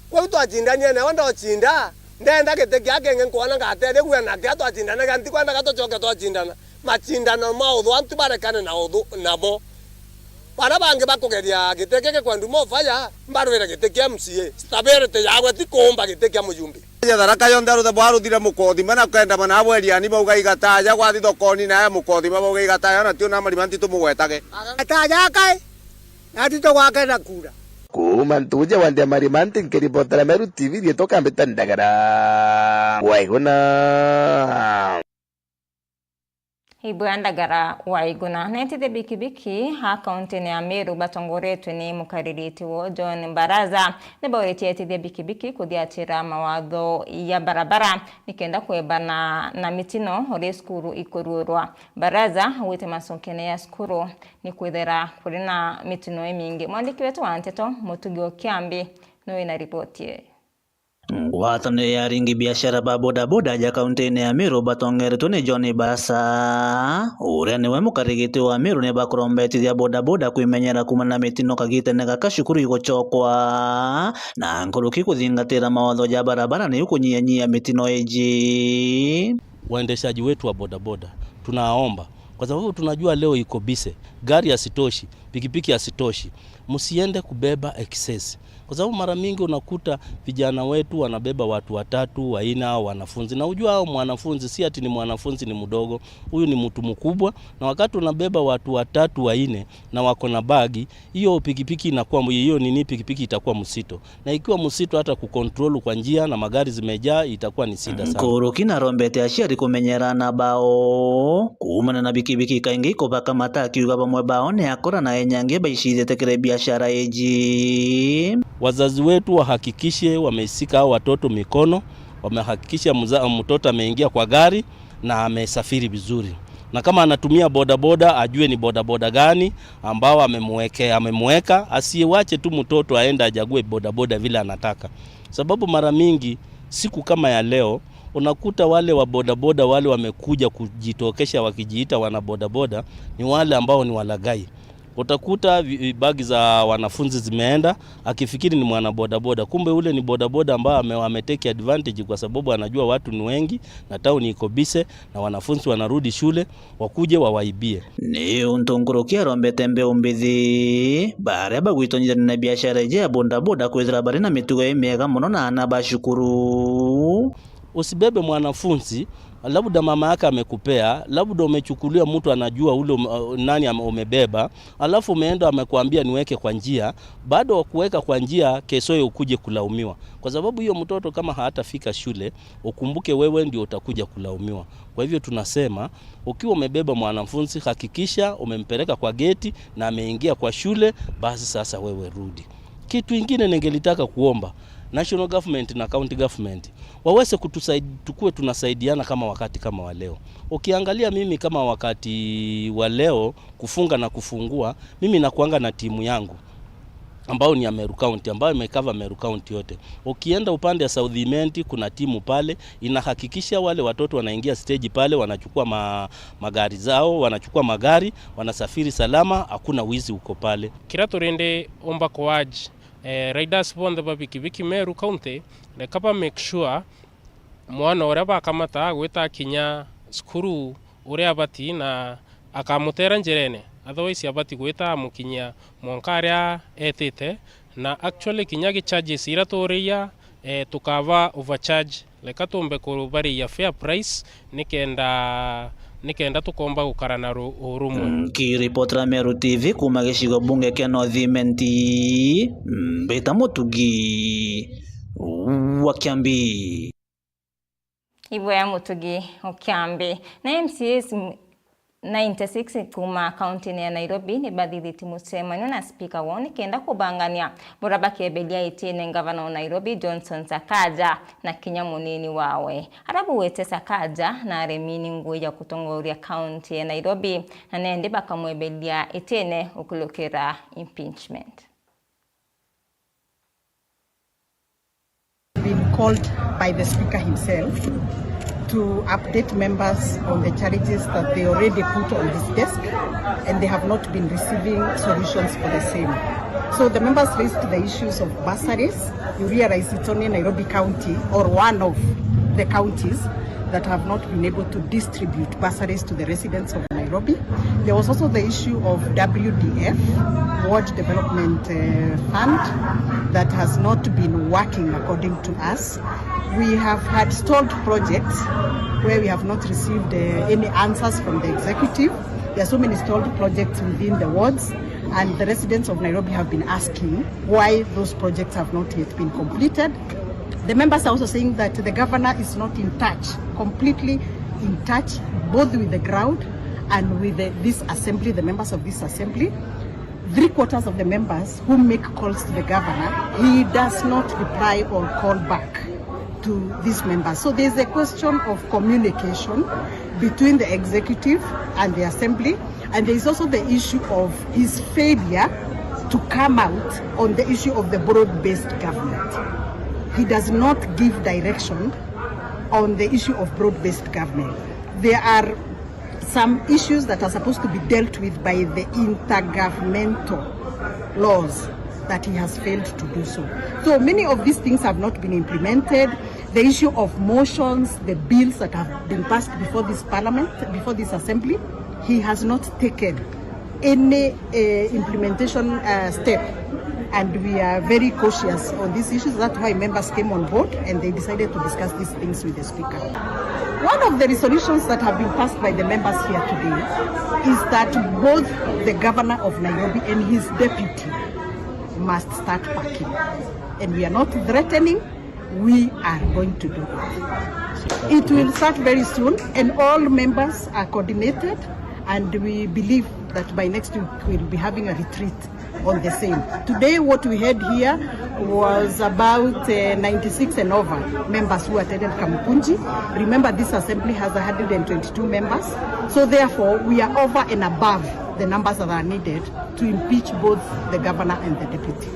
Kwou twacindanie nawe ndocinda, ndenda giti kia kingi nkwona ngatethia kuga na kia twacindanaga, ntikwendaga tucoke twacindana. Macindano ma uthu antu barekane na uthu namo. Baria bangi bakugeria giti giki kwa Nduma Fire, mbarwire giti kia M C A. Stability yawe ti kuumba giti kia mujumbe. Aja Tharaka yonthe aruthe bwaruthire mukothima na kwenda mana abweriani bauga igataja gwathi thokoni nae mukothima bauga igataja na tio na marima ntitumugwetage. Igataja kai? Nati tugwakena kura. Kuuma Ntuuja wa Ndemari Manti nkiribotera Meru T V rietwa Kambita Ndagara. Waiguna. Ibwa Ndagara Waiguna. Na etithia bikibiki ha kaunti-ini ya Meru batongoretwe ni mukaririti wo John Baraza ni bauritie etithia bikibiki kuthiatira mawatho ya barabara nikenda kwebana na mitino uria cukuru ikuruurwa. Baraza augite macokene ya cukuru ni kwithira kuri na mitino imingi. Mwandiki wetu wa nteto, Mutugi o Kiambi, ni wina ripoti ii. Ngwataniro ya aringi biashara ba bodaboda ja kaunti-ini ya Meru batongeretwe ni John Basa, uria niwe mukarigiti wa Meru, ni bakurombetithia bodaboda kwimenyera kuumana na mitino kagitene gaka cukuru igucokwa, na nkuruki kuthingatira mawatho ja barabara niu kunyianyia mitino iji. Waendeshaji wetu wa bodaboda, tunaomba, kwa sababu tunajua leo iko busy, gari hazitoshi, pikipiki hazitoshi, msiende kubeba excess, kwa sababu mara mingi unakuta vijana wetu wanabeba watu watatu, wanne, au wanafunzi, na ujua hao mwanafunzi si ati ni mwanafunzi ni mdogo, huyu ni mtu mkubwa. Na wakati unabeba watu watatu, wanne, na wako na bagi, hiyo pikipiki inakuwa mu-, hiyo nini, pikipiki itakuwa mzito, na ikiwa mzito, hata kucontrol kwa njia na magari zimejaa, itakuwa ni shida sana. Nkuruki narombete aciari kumenyera aana bao kuumana na bikibiki kaingi ikubaka mata, akiuga bamwe bao ni akora na enya angi baicithite kiri biashara iji. Wazazi wetu wahakikishe wameisika hao watoto mikono, wamehakikisha mza-, mtoto ameingia kwa gari na amesafiri vizuri. Na kama anatumia bodaboda, ajue ni bodaboda gani ambao amemweke-, amemweka, asiwache tu mtoto aende ajague bodaboda vile anataka. Sababu mara mingi, siku kama ya leo, unakuta wale wa bodaboda wale wamekuja kujitokesha wakijiita wana bodaboda ni wale ambao ni walaghai. Utakuta vi-, bagi za wanafunzi zimeenda, akifikiri ni mwana bodaboda. Kumbe ule ni bodaboda ambao ame-, ametake advantage kwa sababu anajua watu ni wengi na town iko busy na wanafunzi wanarudi shule, wakuje wawaibie. Ni untu nkuruki arombete mbeu mbithi baria bagwitonyithania na biashara iji ya bodaboda kwithira bari na mitugo imiega mono na aana ba cukuru. Usibebe mwanafunzi, labda mama yake amekupea, labda umechukulia mtu anajua ule ume-, nani ame-, umebeba, alafu umeenda amekwambia niweke kwa njia, bado wa kuweka kwa njia, keshoye ukuje kulaumiwa. Kwa sababu hiyo mtoto kama hatafika shule, ukumbuke wewe ndio utakuja kulaumiwa. Kwa hivyo tunasema, ukiwa umebeba mwanafunzi, hakikisha umempeleka kwa geti na ameingia kwa shule, basi sasa wewe rudi. Kitu ingine ningelitaka kuomba National Government na County Government, waweze kutusaid-, tukue tunasaidiana kama wakati kama wa leo. Ukiangalia mimi kama wakati wa leo, kufunga na kufungua, mimi nakuanga na timu yangu ambao ni ya Meru County, ambayo imecover Meru County yote. Ukienda upande ya South Imenti, kuna timu pale inahakikisha wale watoto wanaingia stage pale, wanachukua ma-, magari zao, wanachukua magari, wanasafiri salama, hakuna wizi uko pale. Kiria turindi umba ku urge, eh, riders bonthe ba bikibiki Meru County, reka ba make sure mwana uria bakamata agwita akinya cukuru uria abati na akamutera njirene, otherwise abati gwita amukinyia mwanka aria etite, na actually kinya gi charges iria turiia, eh, tukaba overcharge, reka tumbe kubariia fair price nikenda, nikenda tukomba gukara na ru-, urumwe. Nkiripotera Meru T V kuuma gicigo bunge kia North Imenti, Mbita Mutugi wa Kiambi. Ibwega Mutugi o Kiambi. Na M C As m-, ninety-six kuuma kaunti-ini ya Nairobi ni bathithitie mucemanio na spika wao nikenda kubangania buria bakeberia itiene ngavana wa Nairobi Johnson Sakaja na kinya munini wawe. Aria bugwite Sakaja na aremi ni ngugi ya gutongoria kaunti ya Nairobi, na nendi bakamweberia itiene ukurukira impeachment. Been called by the speaker himself to update members on the charges that they already put on his desk, and they have not been receiving solutions for the same. So the members raised the issues of bursaries. You realize it's only Nairobi County, or one of the counties, that have not been able to distribute bursaries to the residents of Nairobi. There was also the issue of W D F, Ward Development, uh, Fund, that has not been working according to us. We have had stalled projects where we have not received, uh, any answers from the executive. There are so many stalled projects within the wards, and the residents of Nairobi have been asking why those projects have not yet been completed. The members are also saying that the governor is not in touch, completely in touch, both with the ground and with the, this assembly, the members of this assembly. Three quarters of the members who make calls to the governor, he does not reply or call back to these members. So there's a question of communication between the executive and the assembly, and there is also the issue of his failure to come out on the issue of the broad-based government. He does not give direction on the issue of broad-based government. There are some issues that are supposed to be dealt with by the intergovernmental laws that he has failed to do so. So many of these things have not been implemented. The issue of motions, the bills that have been passed before this parliament, before this assembly, he has not taken any uh, implementation uh, step, and we are very cautious on these issues. That's why members came on board and they decided to discuss these things with the speaker. One of the resolutions that have been passed by the members here today is that both the governor of Nairobi and his deputy must start packing, and we are not threatening. We are going to do it. It will start very soon, and all members are coordinated, and we believe that by next week we'll be having a retreat on the same. Today, what we had here was about uh, ninety-six and over members who attended Kamukunji. Remember, this assembly has one hundred and twenty-two members, so therefore we are over and above the numbers that are needed to impeach both the governor and the deputy.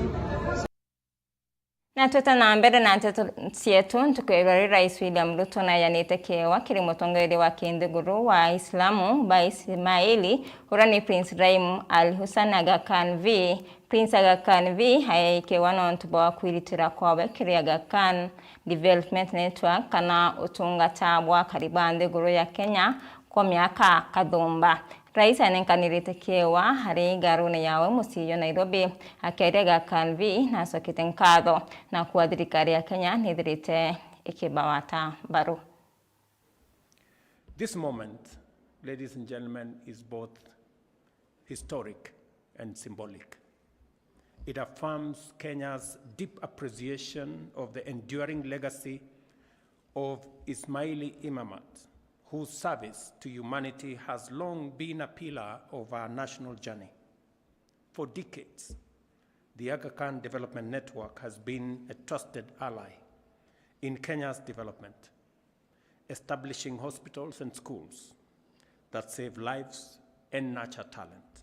Na twita na mbere na nteto cietu, ntuku ya iri Rais William Ruto nayanite kiewa kiri mutongeria wa kinthiguru wa Islamu ba Ismaili, uria ni Prince Raim Al Hussein Aga Khan V. Prince Aga Khan V ayaikiwa nontu bwa kwiritira kwawe kiri Aga Khan Development Network, kana utungata bwa akari ba nthiguru ya Kenya kwa miaka kathumba. Rais anenkanirite kiewa ari ngarune yawe mucii jwa Nairobi. Akiaria Aga Khan V nacokete nkatho na kuuga thirikari ya Kenya nithirite ikibawata mbaru. This moment, ladies and gentlemen, is both historic and symbolic. It affirms Kenya's deep appreciation of the enduring legacy of Ismaili Imamat, whose service to humanity has long been a pillar of our national journey. For decades, the Aga Khan Development Network has been a trusted ally in Kenya's development, establishing hospitals and schools that save lives and nurture talent,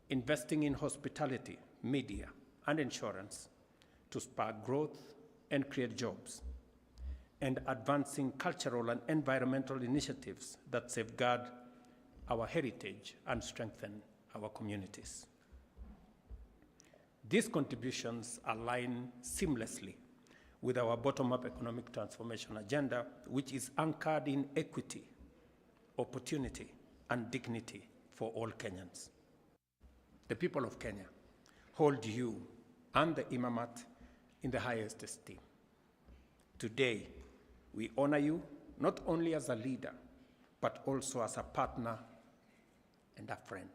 investing in hospitality, media, and insurance to spark growth and create jobs, and advancing cultural and environmental initiatives that safeguard our heritage and strengthen our communities. These contributions align seamlessly with our bottom-up economic transformation agenda, which is anchored in equity, opportunity, and dignity for all Kenyans. The people of Kenya hold you and the Imamat in the highest esteem. Today, we honor you not only as a leader, but also as a partner and a friend.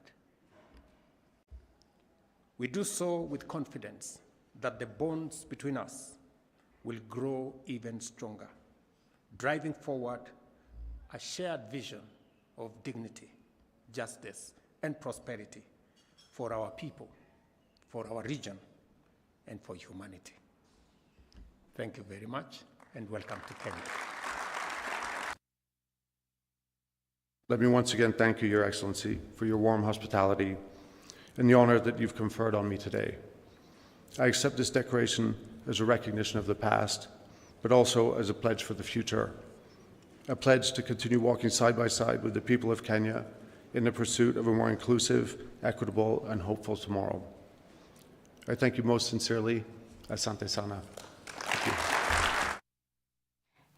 We do so with confidence that the bonds between us will grow even stronger, driving forward a shared vision of dignity, justice, and prosperity for our people, for our region, and for humanity. Thank you very much, and welcome to Kenya. Let me once again thank you, Your Excellency, for your warm hospitality and the honor that you've conferred on me today. I accept this decoration as a recognition of the past, but also as a pledge for the future, a pledge to continue walking side by side with the people of Kenya in the pursuit of a more inclusive, equitable, and hopeful tomorrow. I thank you most sincerely. Asante sana. Thank you.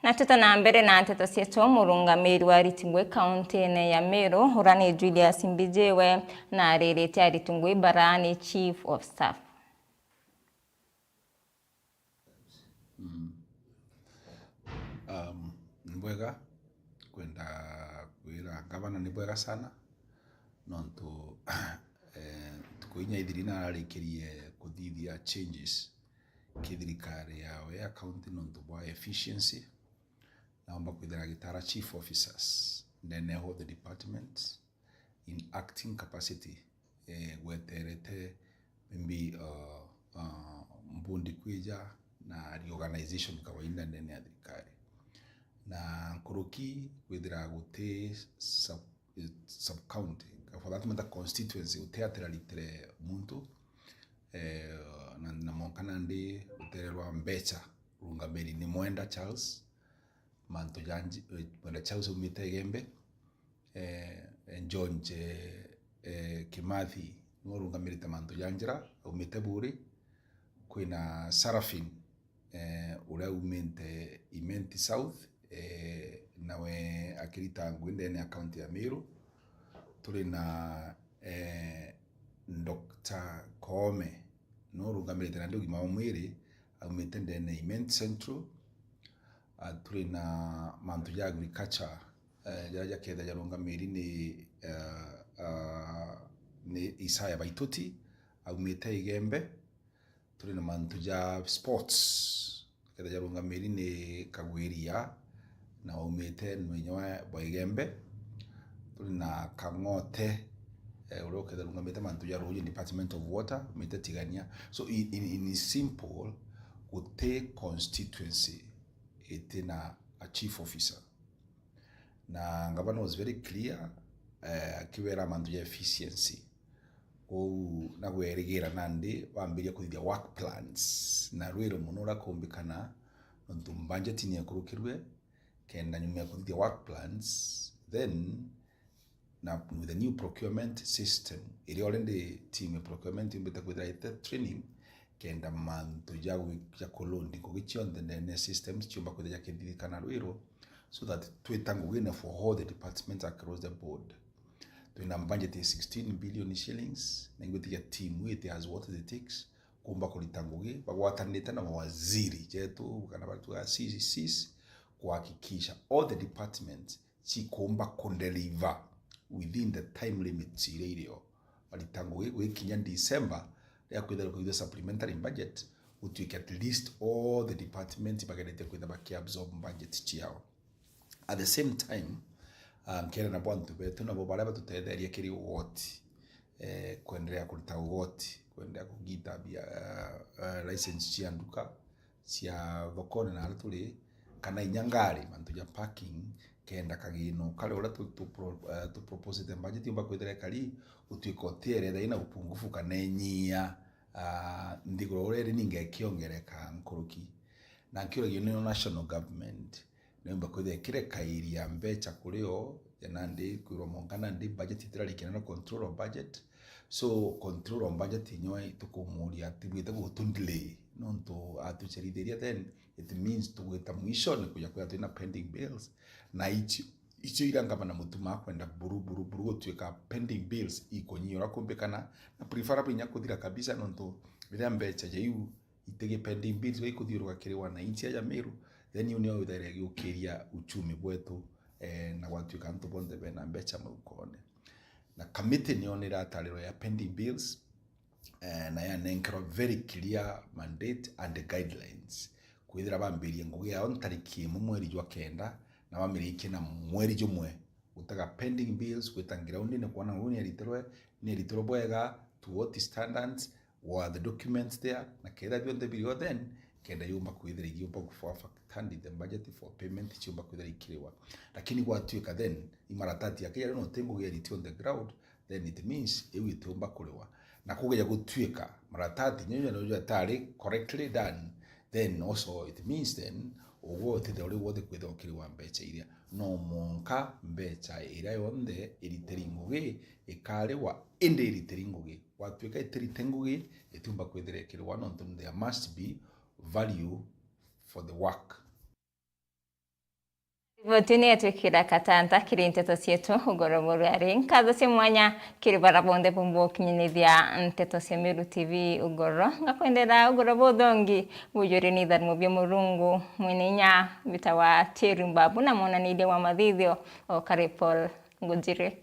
Na tuta na mbere na nteto cietu, murungamiri wa ariti ngui kauntine ya Meru, uria ni Julius Mbijiwe, na aririte ariti ngui bara ni Chief of Staff. Mm. Um, ni bwega kwenda kwira ngavana ni bwega sana, nontu, eh, ntuku inya ithiri nararikirie kuthithia changes ki thirikari yawe ya county nontu bwa efficiency, naomba kwithira ngitara chief officers ndene ya all the departments in acting capacity, eh, gweterete maybe, uh, uh, mbundi kwija na reorganization kawaida ndene ya thirikari. Na nkuruki kwithira guti sub, sub county, for that matter constituency, uti atiraritire muntu, eh, na, na mwanka nandi rutere rwa mbecha, rungamiri ni Mwenda Charles, mantu ja nji-, eh, Mwenda Charles aumite Igembe, eh, eh, George, eh, eh, Kimathi niwe urungamirite mantu ja njira, aumite Buuri. Kwina Sarafin, eh, uria aumite Imenti South, eh, nawe akirita ngui ndene ya county ya Meru. Turi na Eh, Doctor Koome no urungamirite nandi ugima wa mwiri, aumite ndene Imenti Central. Ah, turi na mantu ja agriculture, eh, jaria jaketha jarungamiri ni, eh, ah, ni Isaya Baituti, aumite Igembe. Turi na mantu ja sports, kethira jarungamiri ni Kagwiria na aumite Nwinya bwa Igembe. Turi na Kang'ote, eh, uria ukethira arungamite mantu ja ruuji, Department of Water, aumite Tigania. So in, in, in simple, guti constituency itina a chief officer. Na ngavana was very clear, eh, akibera mantu ja efficiency. Kwou na gwerigira nandi bambiria kuthithia work plans na rwiro mono uria kumbikana, nontu budget ni ekurukirue, kenda nyuma ya kuthithia work plans, then na with the new procurement system, iria already team ya procurement yumbite kwithira ite training, kenda mantu ja gwi-, ja kulondi ngugi cionthe ndene ya systems ciumba kwithira jakithithikana rwiro, so that twita ngugine for all the departments across the board. Twina budget ya sixteen billion shillings, na ingwitikia team it has what it takes kumba kurita ngugi, bagwatanite na mawaziri jetu, kana batu a C C Cs, kuhakikisha all the departments cikumba kudeliver within the time limits iria irio. Barita ngugi gwikinya December, riria kwithirwa kwithirwa supplementary budget, gutuike at least all the departments bagerete kwithirwa bakiabsorb budget ciao. At the same time, ah, nkera nabo antu betu nabo baria batutetheria kiri ugoti, eh, kwenderea kurita ugoti, kwenderea kugita bia, eh, eh, license cia nduka, cia thokone na aria turi, kana inya ngari, mantu ja parking, kenda kagino karia uria tu, tu pro-, eh, tu proposite budget yumba kwithira ikari, gutuika utierethera ina upungufu kana inyia, ah, nthiguru uria iri ninga ikiongereka nkuruki. Na nkiuragio ni national government, niumba kwithira ikireka iria mbecha kuri o, ja nandi kwirwa monka nandi budget itirarikana na control of budget. So control of budget inywe tukumuria atibwite gutudelay, nontu atucerithiria then it means tugwita mwishone kuja kwithira twina pending bills, na icio, icio ira ngavana Mutuma akwenda buru, buru, buru gutuika pending bills ikunyiura kumbikana, na preferable inya kuthira kabisa, nontu riria mbecha ja iu itigi pending bills iria ikuthiuruka kiri wananchi aja Meru, then iu nio ithaira igiukiria uchumi bwetu, eh, na gwatuika antu bonthe bena mbecha maukone. Na committee nio niratariro ya pending bills, eh, na yanenkerwa very clear mandate and guidelines. Kwithira bambirie ngugi yao ntariki imwe mweri jwa kenda, na bamirikie na mweri jumwe gutega pending bills, gwita groundini kwona nguu nieritirwe, nieritirwe bwega, to what standards, were the documents there, na kethira bionthe birio, then kenda yumba kwithira igiumba gufaa factored in the budget for payment, ciumba kwithira ikiriwa. Lakini gwatuika then imaratati yake yari no tengo geriti on the ground, then it means iu itiumba kuriwa. Na kugeja gutuika maratati nyo nyo atari correctly done, then also it means then ugwo utithia uri wothe kwithirwa ukiriwa mbecha iria. No mwanka mbecha iria yonthe iritiri ngugi ikariwa, indi iritiri ngugi. Gwatuika itirite ngugi, itiumba kwithira ikiriwa, nontu there must be value for the work. Riboti ni yatwikira katanta kiri nteto cietu ugoro buru ari. Nkatho cia mwanya kiri bara bonthe bumbukinyinithia nteto cia Meru T V ugoro. Ngakwendera ugoro buthongi bujuri ni itharimo bia Murungu mwene inya bitawa Thierry Mbabu na mwonaniria wa mathithio o kari Paul Ngujiri.